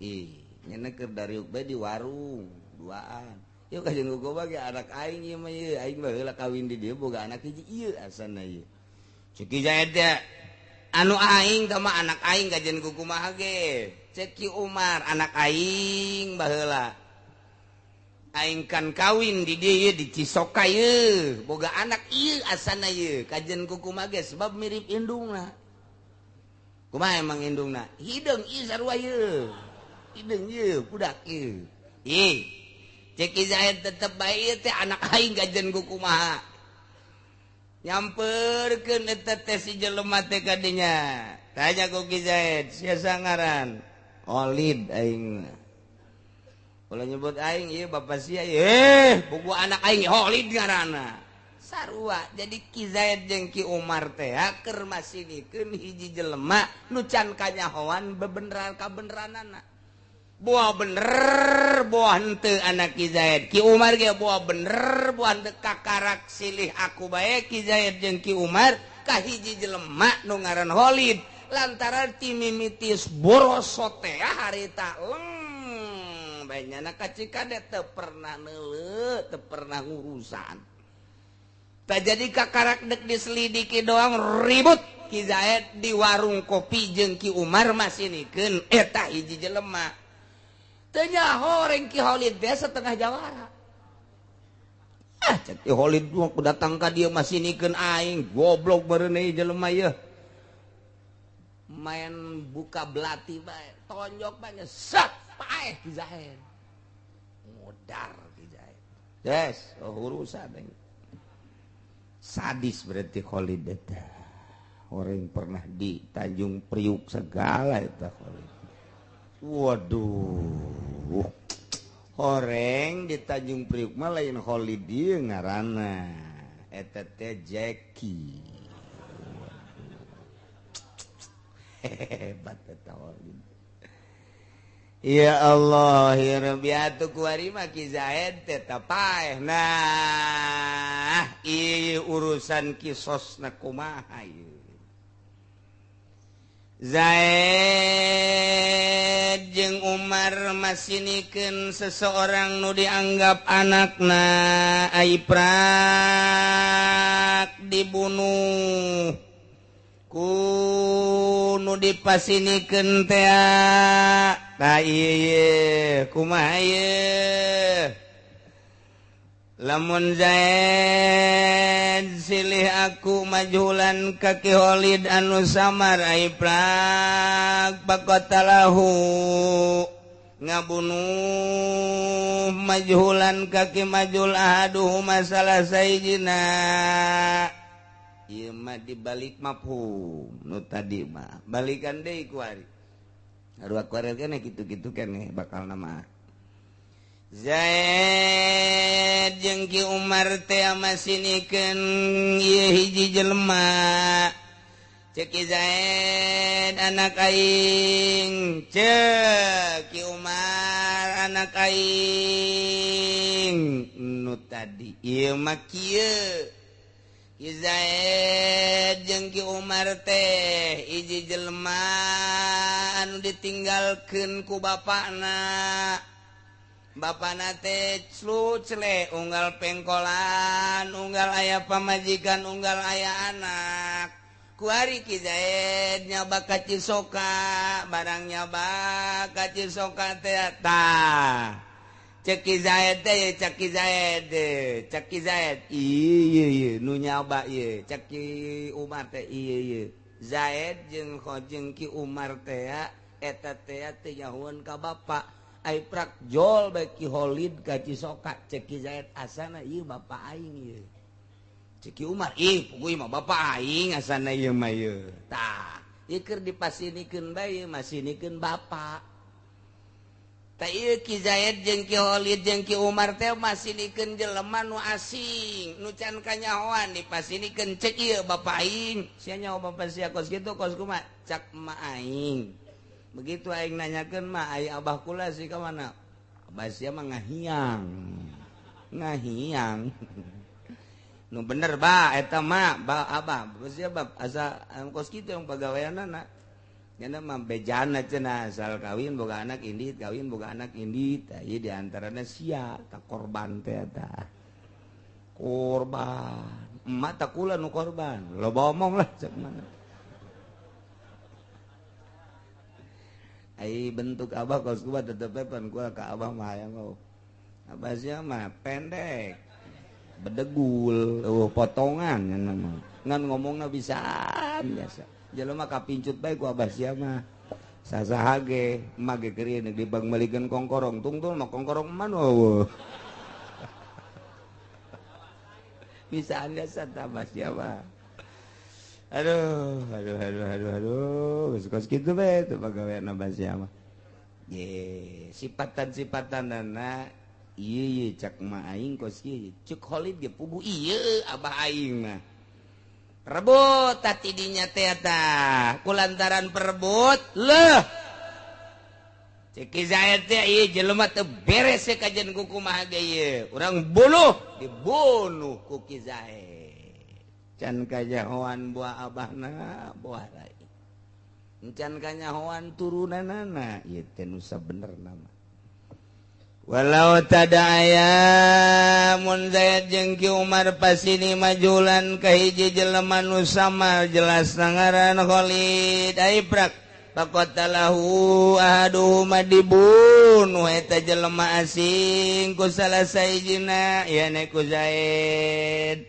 Ih, nyeuna keur dariuk bae di warung duaan. Yuk kajen kuku mah ge anak aing ieu mah ieu aing baheula kawin di dieu boga anak hiji ieu asana ieu. Cek Ki Zaid teh anu aing teh mah anak aing kajen kuku mah ge. Cek Ki Umar anak aing baheula. Aing kan kawin di dieu ieu di Cisoka ieu boga anak ieu asana ieu kajen kuku mah ge sebab mirip indungna. Kumaha emang indungna? Hideung ieu sarua ieu. Hideung ieu budak ieu. Ih Cek Ki Zaid tetep bae teh anak aing kajen ku kumaha. Nyamperkeun eta teh si jelema teh ka dinya. Tanya ku Ki Zaid, sia sangaran? Kholid aing. Ulah nyebut aing ieu bapa sia ieu. Buku anak aing Kholid ngaranna. Sarua jadi Ki Zaid jeung Ki Umar teh keur masinikeun hiji jelema nu can kanyahoan bebeneran kabeneranana. Buah bener buah henteu anak Ki Zaid. Ki Umar ge buah bener buah henteu kakarak silih aku bae Ki Zaid jeung Ki Umar ka hiji jelema nu ngaran Kholid lantaran ti mimitis boroso teh harita leng bae nyana ka Cikade teu pernah neuleuh teu pernah ngurusan. Tah jadi kakarak dek diselidiki doang ribut Ki Zaid di warung kopi jeung Ki Umar masinikeun eta hiji jelema. Teu nyaho reng Ki Kholid teh setengah jawara. Ah cek Ki Kholid mah datang ka dieu masinikeun aing, goblok meureun ieu jelema ieu. Main buka belati bae, tonjok bae sat paeh Ki Zaid. Modar Ki Zaid. Yes, oh, urusan aing. Sadis berarti Kholid eta. Orang pernah di Tanjung Priuk segala eta Kholid. Waduh, horeng di Tanjung Priuk mah lain Kholid ieu ngaranna, eta teh Jackie. Hebat eta Kholid. Ya Allah, ya Rabbi atuh kuari mah Ki Zaid teh paeh. Nah, ieu urusan kisosna kumaha ieu. Zaid jeung Umar masinikeun seseorang nu dianggap anakna ai prak dibunuh ku nu dipasinikeun teh tah ieu kumaha ieu lamun Zaid silih aku majhulan ka Ki Kholid anu samar ai prak paqatalahu ngabunuh majhulan ka Ki Majhul ahaduhu masalah sayyidina ieu mah dibalik mafhum nu tadi mah balikan deui ku ari sarua ku ari keneh kitu-kitu keneh bakal nama Zaid jeung Ki Umar teh masinikeun ieu hiji jelema. Cek Ki Zaid anak aing, cek Ki Umar anak aing. Nu tadi ieu mah kieu. Ki Zaid jeung Ki Umar teh hiji jelema anu ditinggalkeun ku bapakna. Bapana teh clu-cle unggal pengkolan, unggal aya pamajikan, unggal aya anak. Kuari Ki Zaid nyaba ka Cisoka, barang nyaba ka Cisoka teh tah. Cek Ki Zaid teh, cek Ki Zaid, cek Ki Zaid. Ieu ieu nu nyaba ieu, cek Ki Umar teh ieu ieu. Zaid jeung jeung Ki Umar teh eta teh teu nyahoeun ka bapa. Ai prak jol bae Ki Khalid ka Cisoka, cek Ki Zaid asana ieu bapa aing ieu. Cek Ki Umar, ih puguh mah bapa aing asana ieu mah ieu. Tah, ieu keur dipasinikeun bae masinikeun bapa. Tah ieu Ki Zaid jeung Ki Khalid jeung Ki Umar teh masinikeun jelema nu asing, nu can kanyahoan dipasinikeun cek ieu bapa aing. Sia nyaho bapa sia kos kitu kos kumaha? Cak emak aing. Begitu aing nanyakeun mah ai abah kula sih ka mana? Abah sia mah ngahiang. Ngahiang. Nu bener ba eta mah ba abah. Sia bab asa kos kitu yang pagaweanana. Nyana mah bejana cenah asal kawin boga anak indit, kawin boga anak indit. Tah ieu di antarana sia tak korban teh eta. Korban. Emak tak kula nu korban. Loba omong lah cek mana. Ai bentuk abah kos kuat tetep pan kula ka abah mah hayang oh. Abah sia mah pendek. Bedegul, eueuh potongan nya mah. Ngan ngomongna bisa biasa. Jelema kapincut bae ku abah sia mah. Sasaha ge, emak ge keur ieu di bang meulikeun kongkorong, tungtul mah kongkorong emak nu eueuh. Bisaan biasa tah abah sia mah. Aduh, aduh, aduh, aduh, aduh, geus kos kitu bae teu pagawean abah sia mah. Ye, sipatan-sipatanana ieu ye cak emak aing kos kieu. Cek Khalid ge puguh ieu abah aing mah. Rebut tati dinya teh eta kulantaran perebut leuh cek Ki Zaid teh ieu jelema teu beres ye kajian ku kumaha ge ieu urang bunuh dibunuh ku Ki Zaid can kanyahoan buah abahna buah rai can kanyahoan turunanana ieu teh nu sabenerna mah. Walau tadaya mun Zaid jeung Ki Umar pasini majulan ka hiji jelema nu sama jelas ngaran Khalid ai prak faqatalahu ahaduhuma dibunuh eta jelema asing ku salah sahijina yane ku Zaid.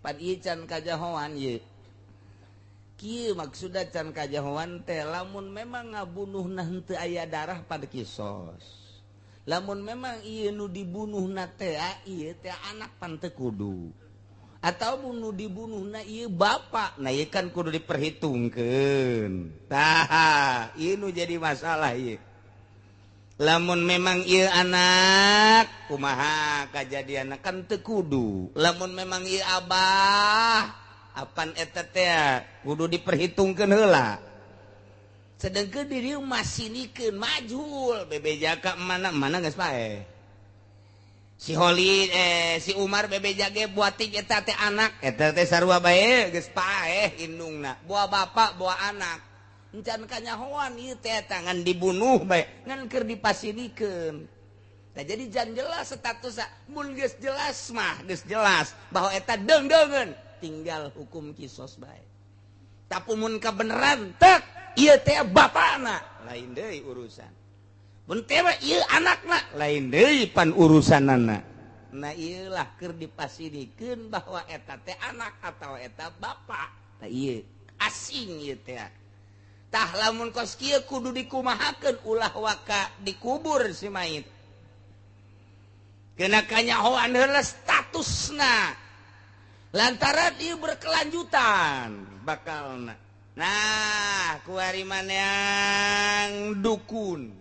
Pan ieu can kajahoan ieu. Kieu maksudna can kajahoan teh lamun memang ngabunuhna henteu aya darah pada kisos. Lamun memang ieu nu dibunuhna teh ieu teh anak pan teu kudu atau nu dibunuhna ieu bapak, nah ieu kan kudu diperhitungkeun. Tah ieu nu jadi masalah ieu. Lamun memang ieu anak kumaha kajadianna kan teu kudu. Lamun memang ieu abah apan eta teh kudu diperhitungkeun heula. Sedangkan diri masinikeun majhul bebeja ka mana mana geus paeh. Si Khalid si Umar bebeja ge buatik eta teh anak eta teh sarua bae geus paeh indungna. Buah bapak buah anak. Encan kanyahoan ieu teh ngan dibunuh bae ngan keur dipasinikeun. Tah jadi jan jelas statusna mun geus jelas mah geus jelas bahwa eta deung-deungeun tinggal hukum kisos bae. Tapi mun kabeneran tek ieu teh bapana lain deui urusan. Mun teh ieu anakna lain deui pan urusanana. Nah ieu lah keur dipasinikeun bahwa eta teh anak atau eta bapa. Tah ieu asing ieu teh. Tah lamun kos kieu kudu dikumahakeun ulah waka dikubur si mayit. Kena kanyahoan heula statusna. Lantaran ieu berkelanjutan bakalna. Nah, kuari yang dukun.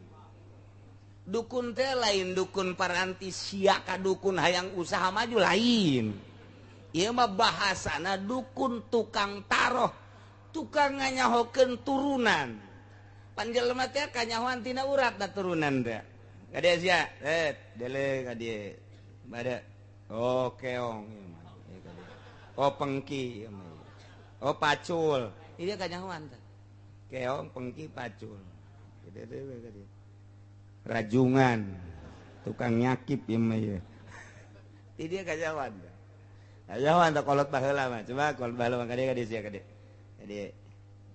Dukun teh lain dukun paranti sia ka dukun hayang usaha maju lain. Ieu mah bahasana dukun tukang taroh, tukang nganyahokeun turunan. Pan jelema teh kanyahoan tina urat da turunan teh. Ka dieu sia, dele ka dieu. Bade. Oh, keong. Oh, pengki. Oh, pacul. Ini kanyahoan teh. Keong, pengki, pacul. Rajungan, tukang nyakip ieu mah ieu. Ti dia kanyahoan teh. Kanyahoan teh kolot baheula mah. Coba kolot baheula mah ka dieu sia ka dieu. Ka dieu.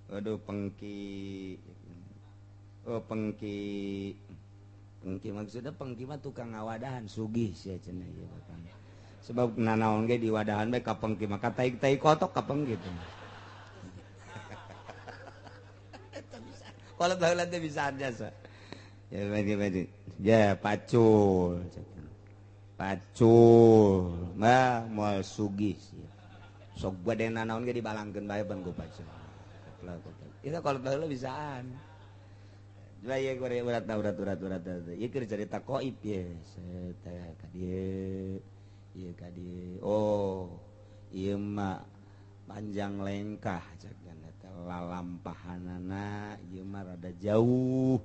Waduh pengki. Oh, pengki. Pengki maksudnya pengki mah tukang ngawadahan sugih sia cenah ieu bakang. Sebab nanaon ge di wadahan bae ka pengki mah tai-tai kotok ka pengki teh. Eta bisa. Kalau baheula teh bisa jasa. Ya bagi-bagi. Ya pacul. Pacul mah moal sugih sia. Sok bade nanaon ge dibalangkeun bae ban ku pacul. Itu kalau baheula bisaan. Ieu urat urat urat urat ieu keur carita qoib ye teh ka dieu ieu ka dieu oh ieu mah panjang lengkah cek eta lalampahanana ieu mah rada jauh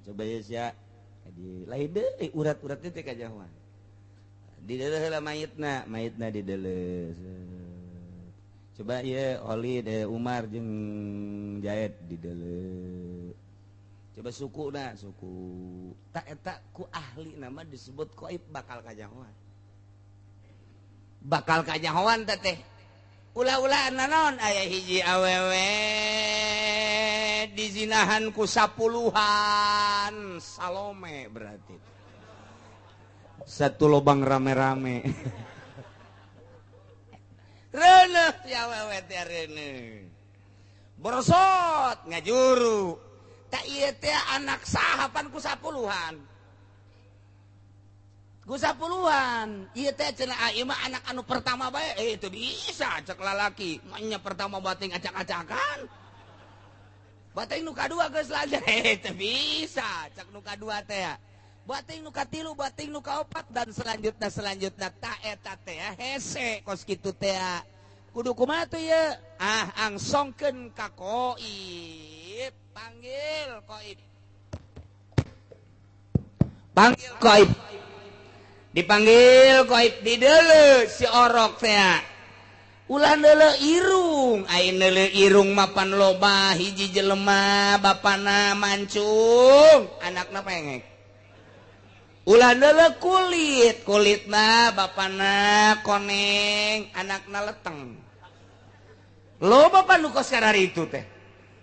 coba ye sia ka dieu lain deui urat-urat teh kajauhan dideuleuh heula mayitna mayitna dideuleuh coba ye Oli de Umar jeung Jaid dideuleuh coba suku na suku tak eta ku ahli nama disebut qoib bakal kajahoan teh ulah-ulah naon aya hiji awewe dizinahan ku 10-an Salome berarti satu lobang rame-rame reuneuh si awewe teh reuneuh borosot ngajuru tak ieu teh anak sahapan ku 10-an. Ku 10-an. Ieu teh cenah ieu mah anak anu pertama bae. Itu bisa cek lalaki. Manya pertama bating acak-acakan. Bating nu kadua geus lanjut. Teu bisa cek nu kadua teh. Bating nu katilu, bating nu kaopat dan selanjutnya ta eta teh hese kos kitu teh. Kudu kumaha tuh ieu? Ah angsongkeun ka qoib. Panggil qoib. Panggil qoib. Dipanggil qoib dideuleu si orok teh. Ulah neuleuh irung, ai neuleuh irung mapan loba hiji jelema bapana mancung, anakna pengek. Ulah neuleuh kulit, kulitna bapana koneng, anakna leteng. Loba pan nu kos kararitu teh.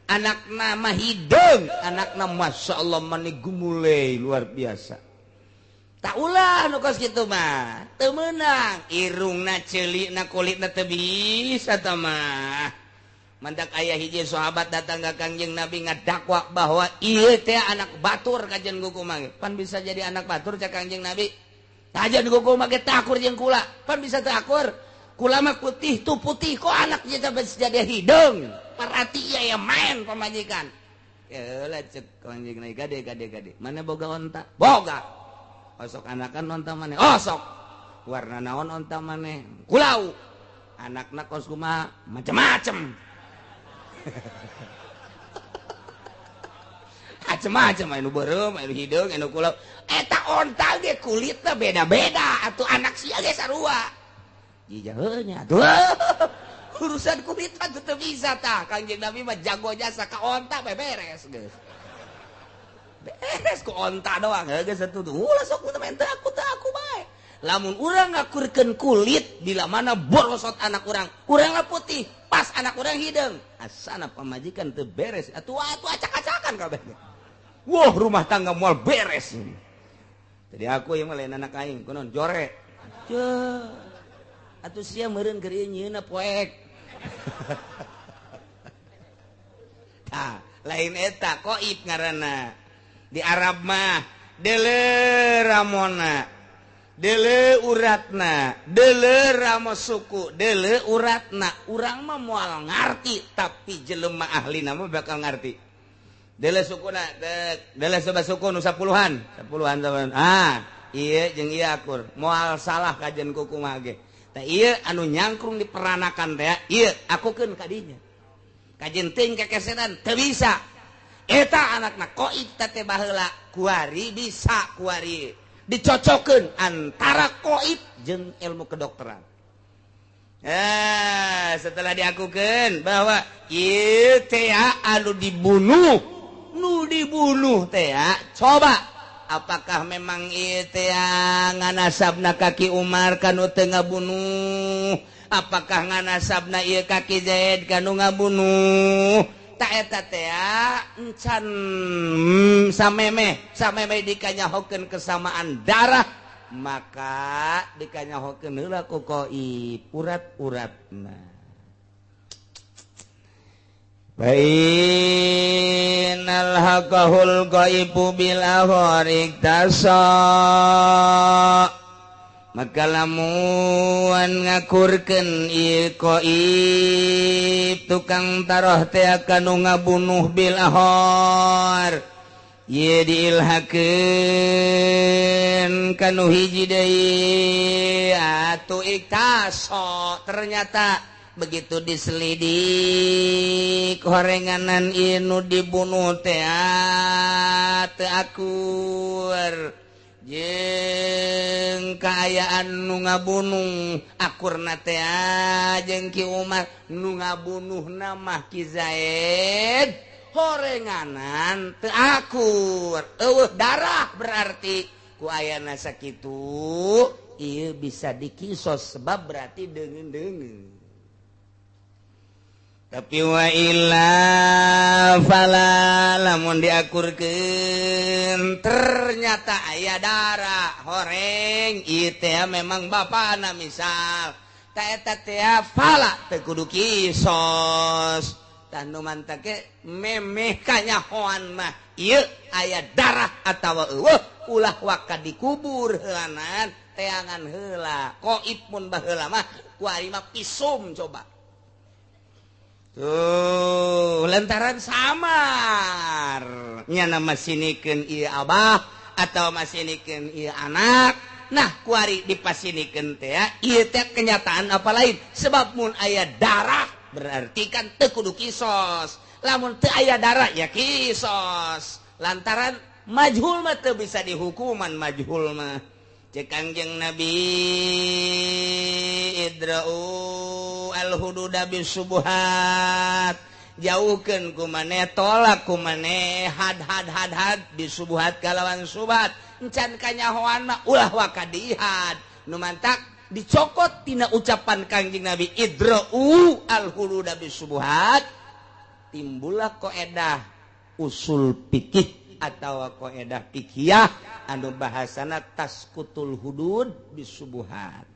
Anak nama hidung, anak nama Masya Allah mani gumulei luar biasa. Tak ulah nu kos kitu mah, teu meunang irungna ceulikna kulitna teu bisa tah mah. Mantak aya hiji sahabat datang ka Kangjeng Nabi ngadakwa bahwa ieu teh anak batur kajen kuku mah. Pan bisa jadi anak batur cak Kangjeng Nabi. Kajen kuku mah ge takur jeung kula, pan bisa takur. Kula mah putih tuh putih kok anaknya bisa jadi hidung. Perhati ya main pemajikan. Yalah cek kanjeng Nabi gade gade gade. Mana boga onta? Boga. Osok anakan onta maneh? Osok. Warna naon onta maneh? Kulau. Anakna kos kumaha? Macem-macem. Macem-macem anu beureum, anu hideung, anu kulau. Eta onta ge kulitna beda-beda atuh anak sia ge sarua. Jijaheuh nya atuh. Urusan kulit mah teu bisa tah. Kangjeng Nabi mah jago jasa ka onta beres geus. Beres ku onta doang geus atuh. Ulah sok teu aku teu aku bae. Lamun urang ngakurkeun kulit bila mana borosot anak urang, urangna putih, pas anak urang hideung. Asana pamajikan teu beres atuh atuh acak-acakan kabeh. Wah, rumah tangga moal beres. Jadi aku ieu mah lain anak aing, kunaon jore. Ceuh. Atuh sia meureun keur ieu nyieunna poek. Tah, lain eta qoib ngaranna. Di Arab mah deuleu ramona, deuleu uratna, deuleu ramo suku, deuleu uratna. Urang mah moal ngarti, tapi jelema ahlina mah bakal ngarti. Deuleu sukuna, deuleu soba suku nu 10-an, 10-an teman. Ah, ieu jeung ieu akur. Moal salah kajen kuku mah ge. Tah ieu anu nyangkrung diperanakan teh, ieu akukeun ka dinya. Kajen teuing kekesenan teu bisa. Eta anakna qoib teh baheula kuari bisa kuari. Dicocokeun antara qoib jeung ilmu kedokteran. Setelah diakukeun bahwa ieu teh anu dibunuh, nu dibunuh teh coba apakah memang ieu teh nganasabna kaki Umar kanu teu ngabunuh? Apakah nganasabna ieu kaki Zaid kanu ngabunuh? Ta eta teh encan samemeh samemeh dikanyahokeun kesamaan darah, maka dikanyahokeun heula ku qaib urat-uratna. Bainal haqahul qaibu bil ahwarik tasa, maka lamun ngakurkeun ieu qaib tukang taroh teh kanu ngabunuh bil ahor, ieu diilhakeun kanu hiji deui atuh iktaso. Ternyata begitu diselidik horenganan ieu nu dibunuh teh teu akur jeung kaayaan nu ngabunuh, akurna teh jeung Ki Umar nu ngabunuhna mah Ki Zaid, horenganan teu akur, eueuh darah. Berarti ku ayana sakitu ieu bisa dikisos sebab berarti deungeun-deungeun. Tapi wa illa fala, lamun diakurkeun ternyata aya darah horeng ieu teh memang bapana misal, ta eta teh fala teu kudu kisos. Tah nu mantake memeh kanyahoan mah ieu aya darah atawa eueuh, ulah waka dikubur heulanan, teangan heula. Qaib mun baheula mah ku ari mah pisum coba. Tuh lantaran samar nyana masinikeun ieu abah atau masinikeun ieu anak. Nah kuari dipasinikeun teh ieu teh kenyataan apa lain, sebab mun aya darah berarti kan teu kudu kisos, lamun teu aya darah ya kisos. Lantaran majhul mah teu bisa dihukuman majhul mah. Cek Kangjeng Nabi idra'u al-hududa bisubuhat, jauhkeun ku maneh, tolak ku maneh had had had had bisubuhat kalawan subhat. Encan kanyahoan mah ulah waka dihad. Nu mantak dicokot tina ucapan Kangjeng Nabi idra'u al-hududa bisubuhat, timbullah koedah usul fikih atau koedah fikih anu bahasana taskutul hudud bisubuhat,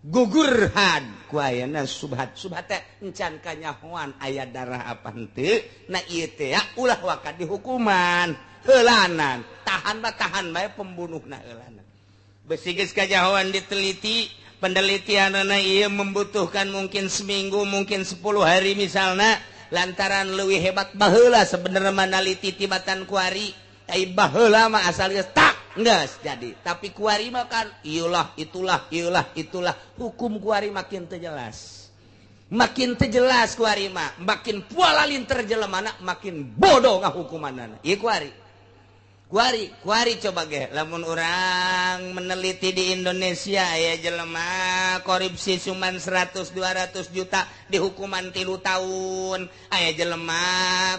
gugur had ku ayana subhat. Subhat teh encan kanyahoan aya darah apa henteu, na ieu teh ulah waka dihukuman heulanan, tahan ba tahan bae pembunuhna heulanan. Besi geus kanyahoan diteliti, penelitianana ieu membutuhkan mungkin seminggu, mungkin 10 hari misalna, lantaran leuwih hebat baheula sebenarnya manaliti tibatan kuari. Ai baheula mah asal geus tak geus jadi, tapi kuari mah kan ieulah itulah ieulah itulah, hukum kuari makin teu jelas, makin teu jelas kuari mah, makin pualalinter jelemana makin bodoh ngahukumanana ieu kuari. Kuari kuari coba ge lamun urang meneliti di Indonesia ya jelema korupsi cuman 100 200 juta dihukuman 3 tahun, aya jelema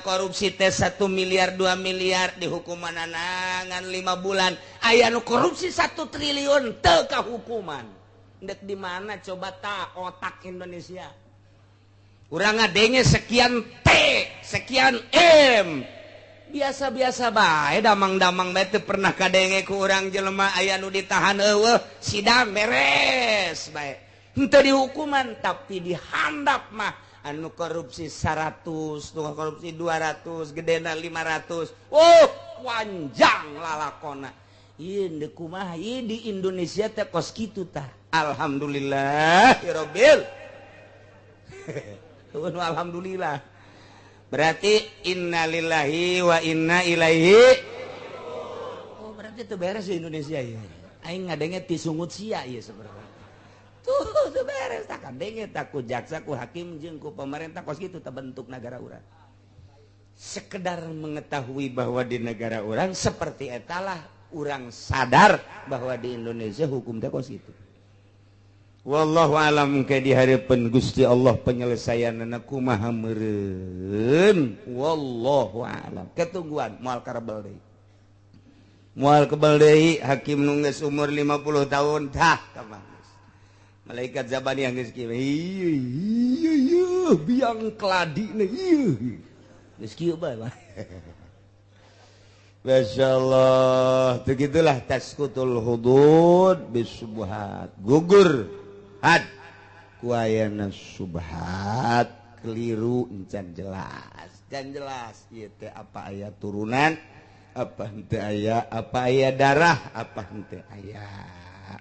korupsi teh 1 miliar 2 miliar dihukuman ngan 5 bulan, aya nu korupsi 1 triliun teu kahukuman. Ndek di mana coba ta otak Indonesia? Urang ngadenge sekian T, sekian M. Biasa-biasa bae, damang-damang bae teu pernah kadenge ku urang jelema aya nu ditahan eueuh sidang beres bae. Henteu dihukuman tapi dihandap mah anu korupsi 100, nu korupsi 200, gedena 500. Oh, panjang lalakona. Ieu deuk kumaha ieu di Indonesia teh kos kitu tah. Alhamdulillah ya Rabbil. Alhamdulillah. Berarti innalillahi wa inna ilaihi. Oh, berarti itu beres di Indonesia ya. Aing ngadenge ti sungut sia ieu sebenarnya. Tuh teu beres tak kadenge tak ku jaksa ku hakim jeung ku pemerintah kos kitu terbentuk negara urang. Sekedar mengetahui bahwa di negara urang seperti etalah urang sadar bahwa di Indonesia hukum teh kos kitu. Wallahu alam ke di hareupeun Gusti Allah penyelesaianna kumaha meureun. Wallahu alam. Ketungguan moal karebel deui. Moal kebel deui hakim nu geus umur 50 tahun tah kamah. Malaikat zabani geus kieu. Ieu ieu ieu biang keladina ieu. Geus kieu bae. Masyaallah, begitulah tasqutul hudud bisubuhat. Gugur had ku ayana subhat keliru encan jelas. Can jelas ieu teh apa aya turunan, apa henteu aya, apa aya darah, apa henteu aya.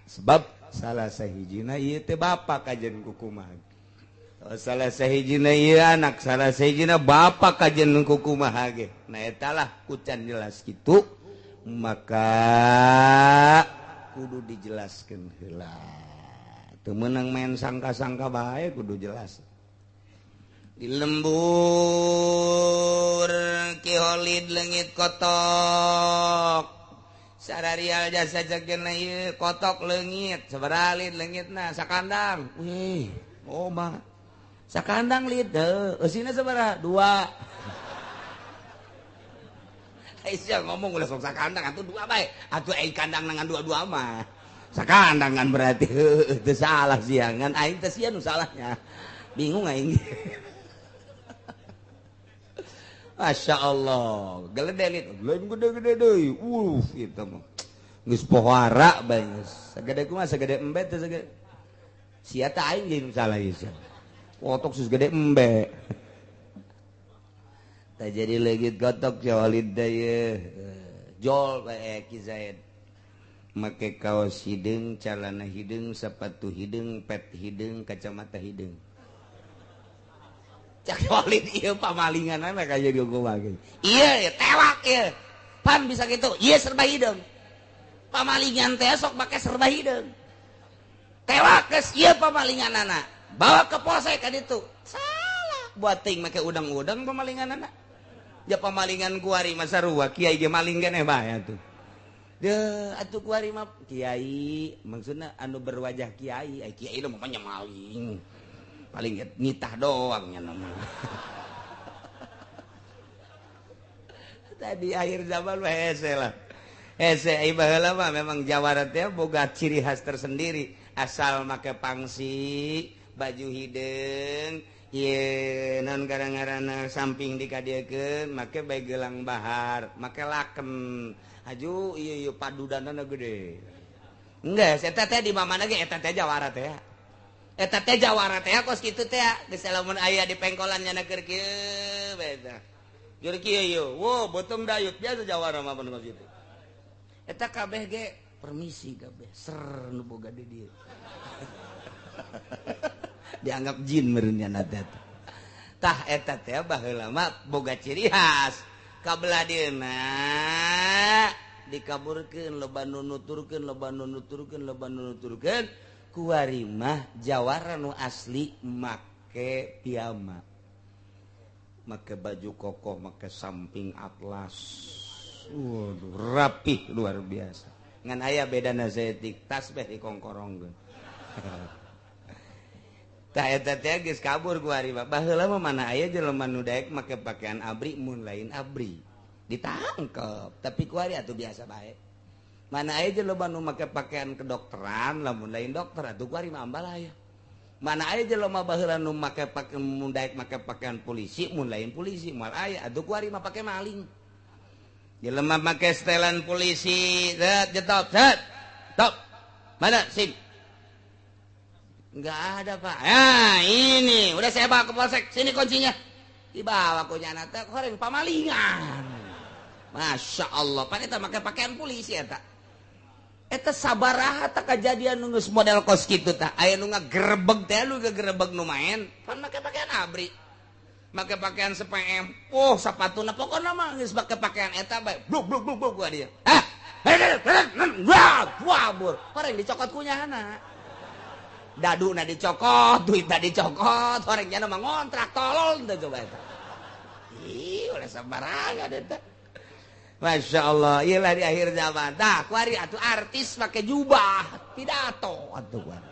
Sebab salah sahijina ieu teh bapa kajen kukumaha. Salah sahijina ieu anak, salah sahijina bapa kajen kukumaha ge. Nah eta lah kucan jelas kitu maka kudu dijelaskeun heula. Teu meunang main sangka-sangka bae kudu jelas. Di lembur Ki Holid leungit kotok. Sararial jasa jageuna ieu kotok leungit, sabaraha lid leungitna sakandang. Wih, oh mah sakandang lid heuh, eusina sabaraha? 2. Aisyah ngomong ulah sok sakandang atuh 2 bae. Atuh ai kandang ngan 2-2 mah. Sakandangan berarti heuh teu salah sia, ngan aing teh sia nu salahnya. Bingung aing. Masya Allah, gelede lid, lain gede-gede deui. Itu mah. Geus pohara bae geus. Sagede kumaha sagede embe teh sagede. Sia teh aing jeung salah ieu sia. Kotok sus gede embe. Tah jadi leungit kotok ya Walid teh ieu. Jol bae Ki Zaid. Make kaos hideung, calana hideung, sepatu hideung, pet hideung, kacamata hideung. Cak Walid ieu pamalinganana ka jadi kumaha ge. Ieu tewak ieu. Pan bisa gitu. Ieu serba hideung. Pamalingan teh sok make serba hideung. Tewak geus ieu pamalinganana. Bawa ke polsek kan itu. Salah. Buat ting make udang-udang pamalinganana. Ja pamalingan kuari mah sarua kiai ge maling keneh bae atuh. Deuh atuh kuari mah kiai maksudna anu berwajah kiai, ai kiai mah maling. Paling nitah doang nya nama. Tadi akhir zaman mah hese lah. Hese ai baheula mah memang jawara teh boga ciri khas tersendiri. Asal make pangsi, baju hideung, ieu naon gara-garana samping dikadiekeun, make bae gelang bahar, make laken. Aju ieu ieu padudanana gede. Enggeus eta teh di mana ge eta teh jawara teh. Eta teh jawara teh kos kitu teh geus lamun aya di pengkolan nya keur kieu bae tah. Jur kieu ieu, wo beuteung dayut biasa jawara mah kos kitu. Eta kabeh ge permisi kabeh ser nu boga di dieu. Dianggap jin meureun nya teh. Tah eta teh baheula mah boga ciri khas. Kabelah dieuna dikaburkeun loba nu nuturkeun loba nu nuturkeun loba nu nuturkeun kuari mah jawara nu asli make piyama, make baju kokoh, make samping atlas, waduh rapih luar biasa. Ngan aya bedana saeutik tas beh dikongkorongkeun. Tah eta teh geus kabur kuari mah. Baheula mah mana aya jelema nu daek make pakaian abri mun lain abri ditangkep, tapi kuari atuh biasa bae. Mana aya jelema nu make pakaian kedokteran lamun lain dokter atuh kuari mah ambalaya. Mana aya jelema baheula nu make pakaian mun daek make pakaian polisi mun lain polisi moal aya atuh kuari mah pake maling. Jelema make setelan polisi set jetop set top mana SIM? Enggak ada pak. Nah ini udah saya bawa ke polsek, sini kuncinya. Dibawa ku nyana teh horeng pamalingan. Masya Allah, pan eta make pakaian polisi eta. Eta sabaraha tah kajadian nu geus model kos kitu tah. Aya nu ngagerebeg teh lu ngagerebeg nu main, pan make pakaian abri. Make pakaian sepm. Oh, sapatuna pokona mah geus make pakaian eta bae. Bluk bluk bluk bluk gua dia. Hah. Wah, bur. Horeng dicokot ku nyana. Daduna dicokot, duitna dicokot, horeng nyana mah ngontrak tolol teh coba eta. Ih, ulah sembarangan eta. Masya Allah, iyalah di akhir zaman. Tah, kuari atuh artis pakai jubah, pidato atuh kuari.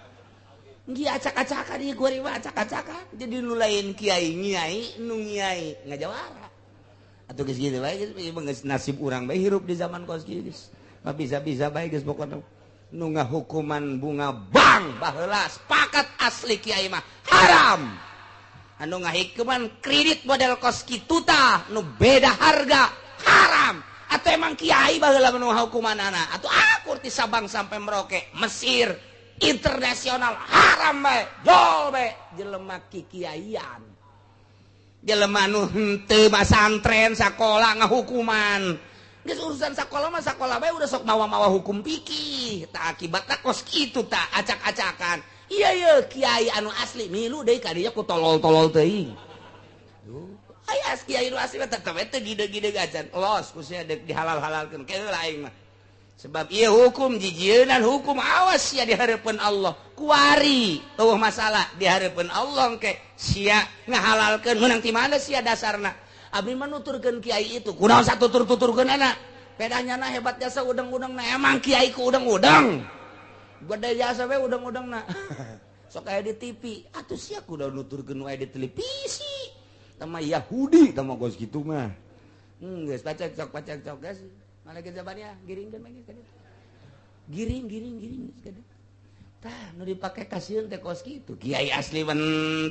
Nggih acak-acakan ieu kuari mah acak-acakan. Jadi nu lain kiai nyai, nu nyai ngajawara. Atuh geus kitu bae geus nasib urang bae hirup di zaman kos kieu geus. Mah bisa-bisa bae geus pokona. Nu ngahukuman bunga bank baheula sepakat asli kiai mah haram. Anu ngahikuman kredit model kos kitu tah nu beda harga haram. Atau emang kiai baheula nu hukumanana atau akur ti Sabang sampai Merauke, Mesir, internasional haram bae, jol bae jelema kikiaian. Jelema nu henteu masantren sakola ngahukuman. Geus urusan sakola mah sakola bae udah sok mawa-mawa hukum fikih. Tah akibatna kos kitu tah acak-acakan. Iya iya kiai anu asli milu deui ka dinya ku tolol-tolol teuing. Aya kiai nu asli mah tetep we teu gide-gide acan. Los ku sia deuk dihalal-halalkeun keula aing mah. Sebab ieu hukum jijieunnan hukum awas sia di hareupeun Allah. Kuari eueuh masalah di hareupeun Allah engke sia ngahalalkeun meunang ti mana sia dasarna. Abdi mah nuturkeun kiai itu kunaon satutur-tuturkeunana. Pedanya na hebat jasa udang-udangna emang kiai ku udang-udang. Gede jasa we udang-udangna. Sok aya di TV. Atuh sia kudu nuturkeun wae di televisi. Tama Yahudi tama gos kitu mah. Geus pacek cok geus. Mana ge zabannya giringkeun mah geus kaditu. Giring giring giring geus kaditu. Tah nu dipake kasieun teh kos kitu. Kiai asli wen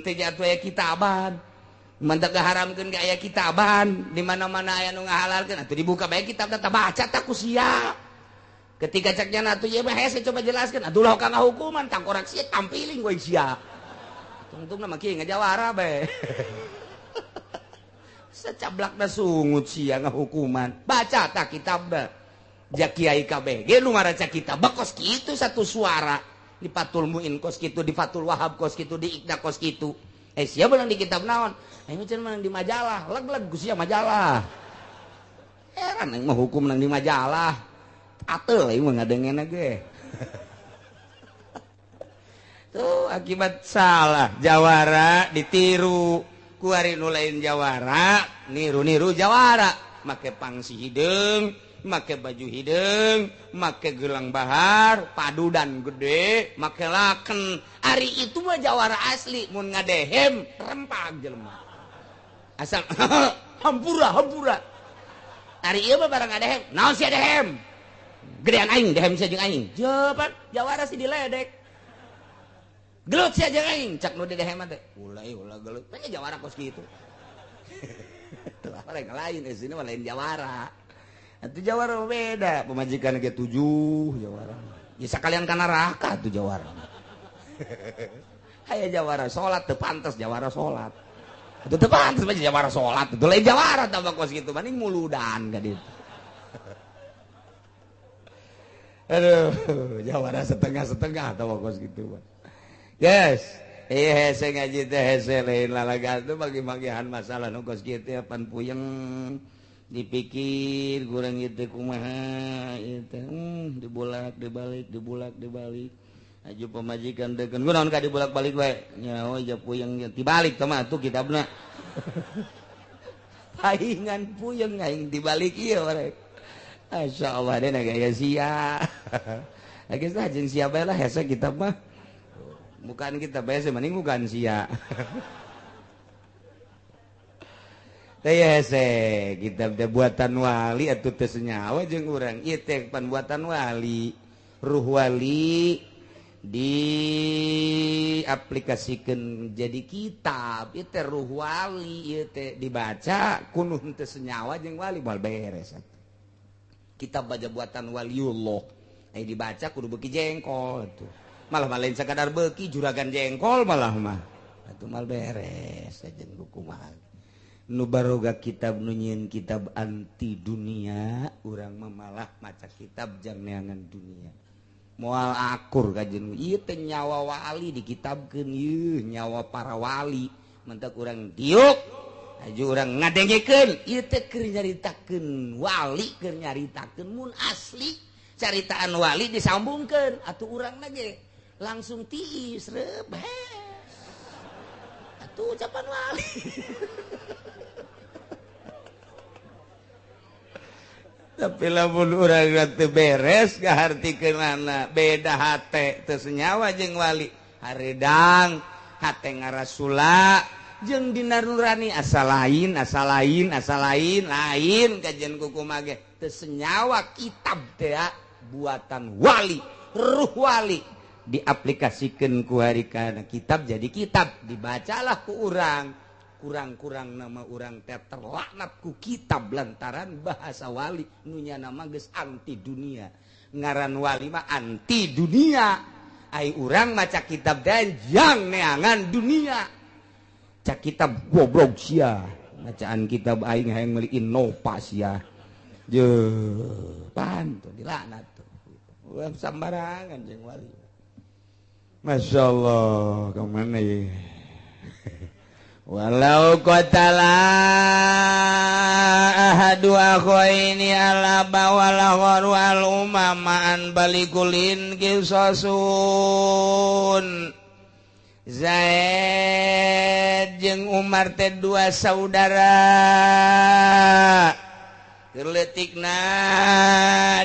teh jatuh aya kitaban. Mantak ngaharamkeun ge aya kitaban, di mana-mana aya nu ngahalalkeun atuh dibuka bae kitab teh baca tah ku sia. Ketika ceknya atuh ieu mah hese coba jelaskeun atuh ulah ka ngahukuman tangkorak sia tampiling we sia. Tungtungna mah kieu ngajawara bae. Secablakna sungut sia ngahukuman. Baca tah kitabna. Ja kiai kabeh ge nu maraca kitab kos kitu satu suara di Fathul Muin kos kitu, di Fathul Wahab kos kitu, di Iqna kos kitu. Sia menang di kitab naon? Aing mah menang di majalah, leg-leg ku sia majalah. Heran aing mah hukum menang di majalah. Ateul aing mah ngadengena ge. Tuh akibat salah jawara ditiru. Kuari nu lain jawara, niru-niru jawara, make pangsi hideung, make baju hideung, make gelang bahar, padudan gede, make laken. Ari itu mah jawara asli mun ngadehem rempag jelema. Asal hampura hampura. Ari ieu mah barang ngadehem, naon sia dehem? Gedean aing dehem sia jeung aing. Jepan jawara sih diledek. Gelut sia jeung aing, cak nu didehem teh. Ulah ulah gelut. Mah jawara kos kitu. Tuh apa lain sini mah lain jawara. Itu jawara beda, pemajikan ge 7 jawara. Ya sakalian ka neraka tuh jawara. Aya jawara salat teu pantes jawara salat. Itu teu pantes mah jawara salat, itu lain jawara tambah kos kitu, mending muludan ka ditu. Aduh, jawara setengah-setengah tambah kos kitu mah. Yes, iya hese ngaji teh hese lain lalagan tuh bagi-bagian masalah nu kos kitu pan puyeng dipikir kurang itu kumaha ieu teh dibulak dibalik dibulak dibalik aju pamajikan teh kunaon ka dibulak-balik wae nyaho ja puyeng dibalik teh mah atuh kitabna paingan puyeng aing dibalik ieu rek masyaallah deh gaya sia geus lah jeung sia bae lah hese kitab mah bukan kita bae mending bukan sia. Teh hese kitab teh buatan wali atuh teu senyawa jeung urang ieu teh pan buatan wali ruh wali diaplikasikeun jadi kitab ieu teh ruh wali ieu teh dibaca kunuh teu senyawa jeung wali moal beres atuh. Kitab baca buatan waliullah aya dibaca kudu beuki jengkol atuh. Malah lain sakadar beuki juragan jengkol malah mah atuh mal beres jeung kumaha nu baroga kitab nu nyieun kitab anti dunia urang mah malah maca kitab jang neangan dunia moal akur kajeun ieu teh nyawa wali dikitabkeun ieu nyawa para wali mentak urang diuk aju urang ngadengekeun ieu teh keur nyaritakeun wali keur nyaritakeun mun asli caritaan wali disambungkeun atuh urang ge langsung tiis rebes atuh ucapan wali. Tapi lamun urang teu beres ngahartikeunana beda hate teu senyawa jeung wali haredang hate ngarasula jeung dina nurani asa lain asa lain asa lain lain kajian kukumaha ge teu senyawa kitab teh buatan wali ruh wali Diaplikasikeun ku hari kana kitab jadi kitab dibacalah ku urang. Kurang-kurang nama urang teh terlaknat ku kitab lantaran bahasa wali nu nyana mah geus anti dunia. Ngaran wali mah anti dunia. Ai urang maca kitab dan jang neangan dunia. Cak kitab goblok sia. Bacaan kitab aing hayang meuli Innova sia. Jeuh, pan tuh dilaknat tuh. Urang sambarangan jeung wali. Masya Allah, kemana ya? Walau qatala ahadu akhaini alaba wal gharu al umamaan balikulin kisasun. Zaid jeung Umar teh dua saudara. Leutikna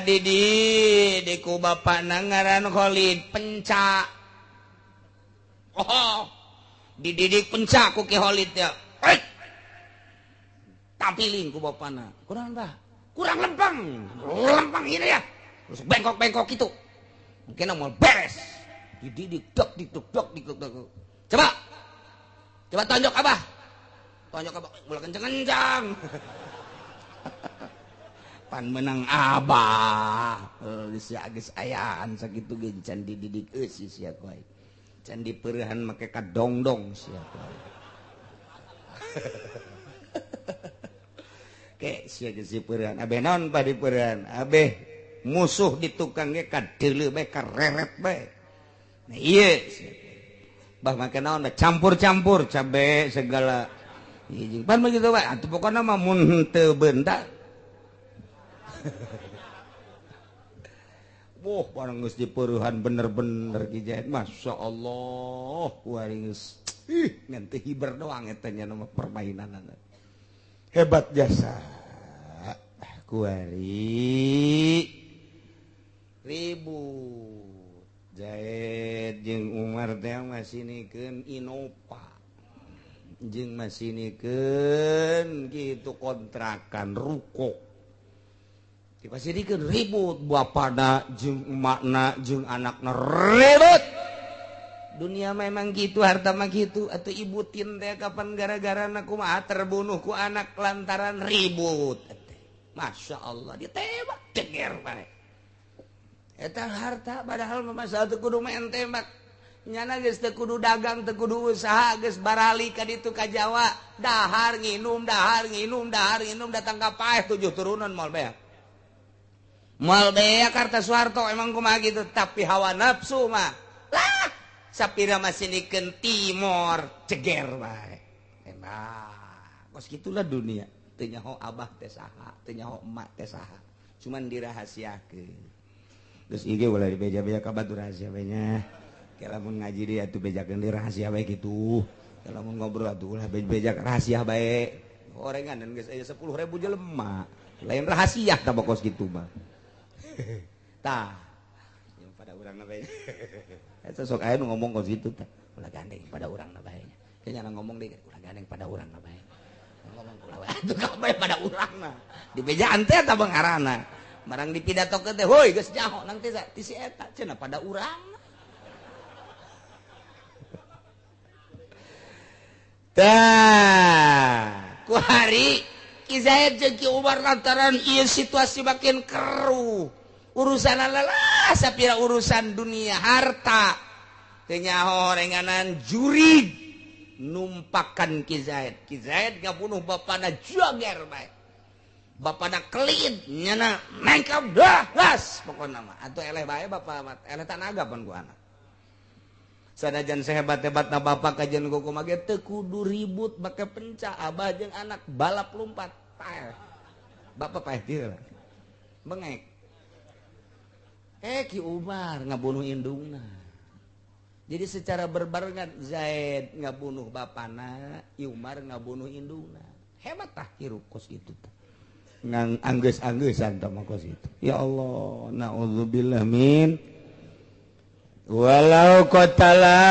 dididik ku bapana ngaran Khalid pencak. Oh, dididik pencak ku Ki Khalid ya. Tampiling ku bapana. Kurang dah. Kurang lempang. Lempang ini ya. Terus bengkok-bengkok itu. Mungkin mau beres. Dididik dok dikdok dok dikdok dok. Coba. Coba tonjok Abah. Tonjok Abah ulah kenceng-kenceng. Pan menang Abah. Geus geus ayaan sakitu ge can dididik eusi sia koe. Can dipeureuhan make kadongdong sia koe. Ke sia geus dipeureuhan. Abeh naon pa dipeureuhan? Abeh musuh di tukang ge kadeuleu bae kareret bae. Nah ieu sia. Bah make naon campur-campur cabe segala. Jeung pan begitu bae atuh pokona mah mun teu beunta. Wah, barang geus dipeuruhan bener-bener Ki Zaid. Masya Allah, kuari geus ih ngan teu hiber doang eta nya nama permainanana. Hebat jasa. Kuari ribut. Zaid jeung Umar teh masinikeun Innova. Jeung masinikeun kitu kontrakan ruko. Dipasirikeun ribut bapana jeung emakna jeung anakna ribut. Dunia memang gitu, harta mah gitu. Atuh ibu tin teh kapan gara-garana kumaha terbunuh ku anak lantaran ribut. Masya Allah ditembak denger bae. Eta harta padahal mah masalah teu kudu main tembak. Nyana geus teu kudu dagang, teu kudu usaha, geus barali ka ditu ka Jawa, dahar nginum, dahar nginum, dahar nginum datang ka paeh 7 turunan moal beak. Moal beak harta Soeharto emang kumaha gitu, tapi hawa nafsu mah lah sapira masinikeun timor ceger bae. Enak. Kos gitulah dunia. Teu nyaho abah teh saha, teu nyaho emak teh saha. Cuman dirahasiakeun. Geus ieu ulah dibeja-beja ka batur rahasia bae nya. Ke lamun ngaji dia atuh bejakeun di rahasia bae kitu. Ke lamun ngobrol atuh ulah beja rahasia bae. Orengan dan geus aya 10.000 jelema. Lain rahasia tah kos kitu mah. Tah yang pada urang na bae. Eta sok aya nu ngomong kos kitu tah. Ulah gandeng pada urang na bae nya. Nya ngomong deui ulah gandeng pada urang na bae. Ngomong ulah wae atuh kabeh pada urang na. Dibejaan teh eta bangarana. Marang dipidatokeun teh heuy geus nyaho nang teh ti si eta cenah pada urang. Tah, ku hari Ki Zaid jeung Ki Umar lantaran ieu situasi makin keruh. Urusan lelah sapira urusan dunia harta. Teu nyaho renganan jurig numpakan Ki Zaid. Ki Zaid ngabunuh bapana joger bae. Bapana kelit nyana nangkap dah gas pokona mah. Atuh eleh bae bapa mah, eleh tanaga pan ku anak. Sanajan sehebat-hebatna bapak kajian kumaha ge teu kudu ribut make penca abah jeung anak balap lompat paeh. Bapak paeh dieu. Bengek. Ki Umar ngabunuh indungna. Jadi secara berbarengan Zaid ngabunuh bapana, Umar ngabunuh indungna. Hebat tah hirup kos kitu tah. Ngan anggeus-anggeusan tah mah kos kitu. Ya Allah, naudzubillah min walau qatala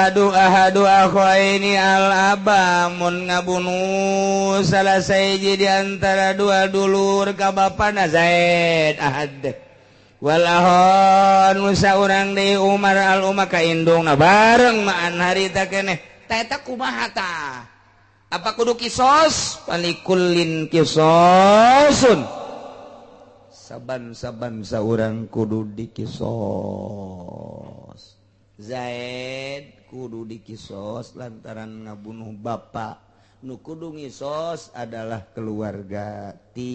ahadu akhaini al-aba mun ngabunuh salah sahiji di antara dua dulur ka bapana Zaid ahad Walahon musa urang deui Umar al umma ka indungna bareng maan harita keneh. Ta eta kumaha tah? Apa kudu kisos? Palikullin kisosun. Saban-saban saurang kudu dikisos. Zaid kudu dikisos lantaran ngabunuh bapak. Nu kudu ngisos adalah keluarga ti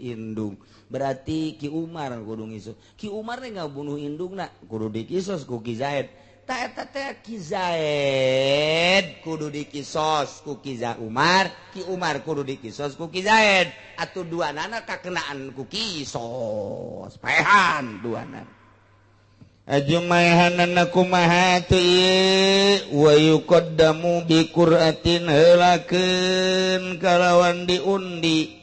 indung. Berarti Ki Umar kudu ngisos. Ki Umar teh ngabunuh indungna kudu dikisos ku Ki Zaid. Ta eta teh Ki Zaid kudu dikisos ku Ki Umar, Ki Umar kudu dikisos ku Ki Zaid. Atuh duanana kakenaan ku kisos. Paehan duanana. Ajumahanana kumaha teu ieu wa yuqaddamu bi qur'atin heulakeun kalawan diundi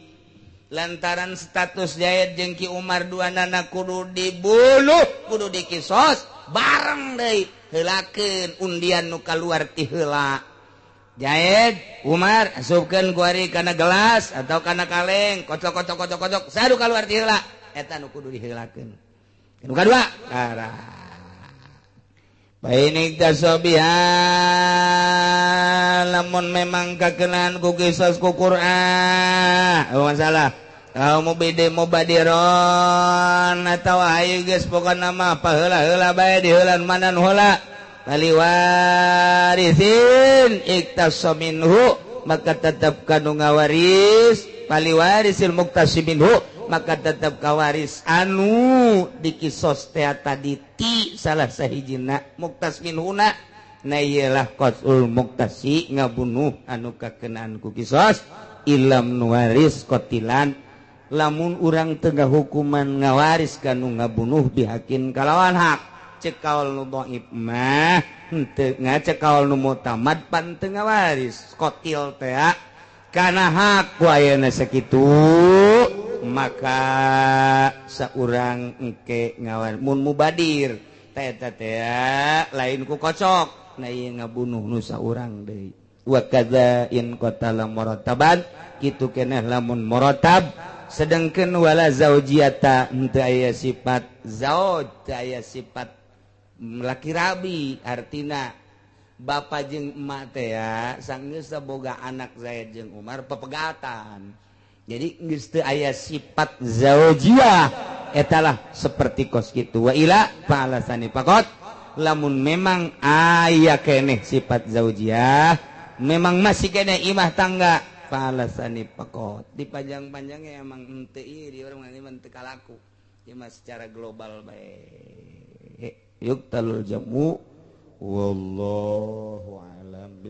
lantaran status Zaid jeung Ki Umar duanana kudu dibunuh kudu dikisos bareng deui heulakeun undian nu kaluar ti heula. Zaid Umar asupkeun kuari kana gelas atau kana kaleng kocok kocok kocok kocok sadu kaluar ti heula eta nu kudu diheulakeun. Nu kadua darah. Bainik tasobiha lamun memang kakenaan ku kisos ku Qur'an. Oh masalah. Kau mubide mubadiron atawa ayu geus pokona mah paheula-heula bae diheulan mana nu heula. Paliwarisin iktasa minhu maka tetep kanu ngawaris paliwarisil muktasi minhu maka tetap kawaris anu dikisos teh tadi ti salah sahijina muktas minhuna na iyalah qatul muktasi ngabunuh anu kakenaan ku kisos ilam nuwaris qatilan lamun urang tengah hukuman ngawaris kanu ngabunuh bihakin kalawan hak cek kaul nu dhaif mah henteu ngacek kaul nu mutamad pan teu ngawaris qatil teh kana hak ku ayeuna sakitu maka saurang engke ngawan mun mubadir teh teh lain ku kocok na ieu ngabunuh nu saurang deui wa kadza in qatala murataban kitu keneh lamun muratab sedengkeun wala zaujiyata henteu aya sifat zauj teu aya sifat laki rabi artina bapa jeung emak teh sanggeus boga anak Zaid jeung Umar pepegatan. Jadi geus teu aya sifat zaujiyah etalah seperti kos kitu wa ila fa'alasani faqat lamun memang aya keneh sifat zaujiyah memang masih keneh imah tangga fa'alasani faqat dipanjang-panjangnya emang henteu ieu di urang mah teu kalaku ieu mah secara global bae yuk talul jamu wallahu alam.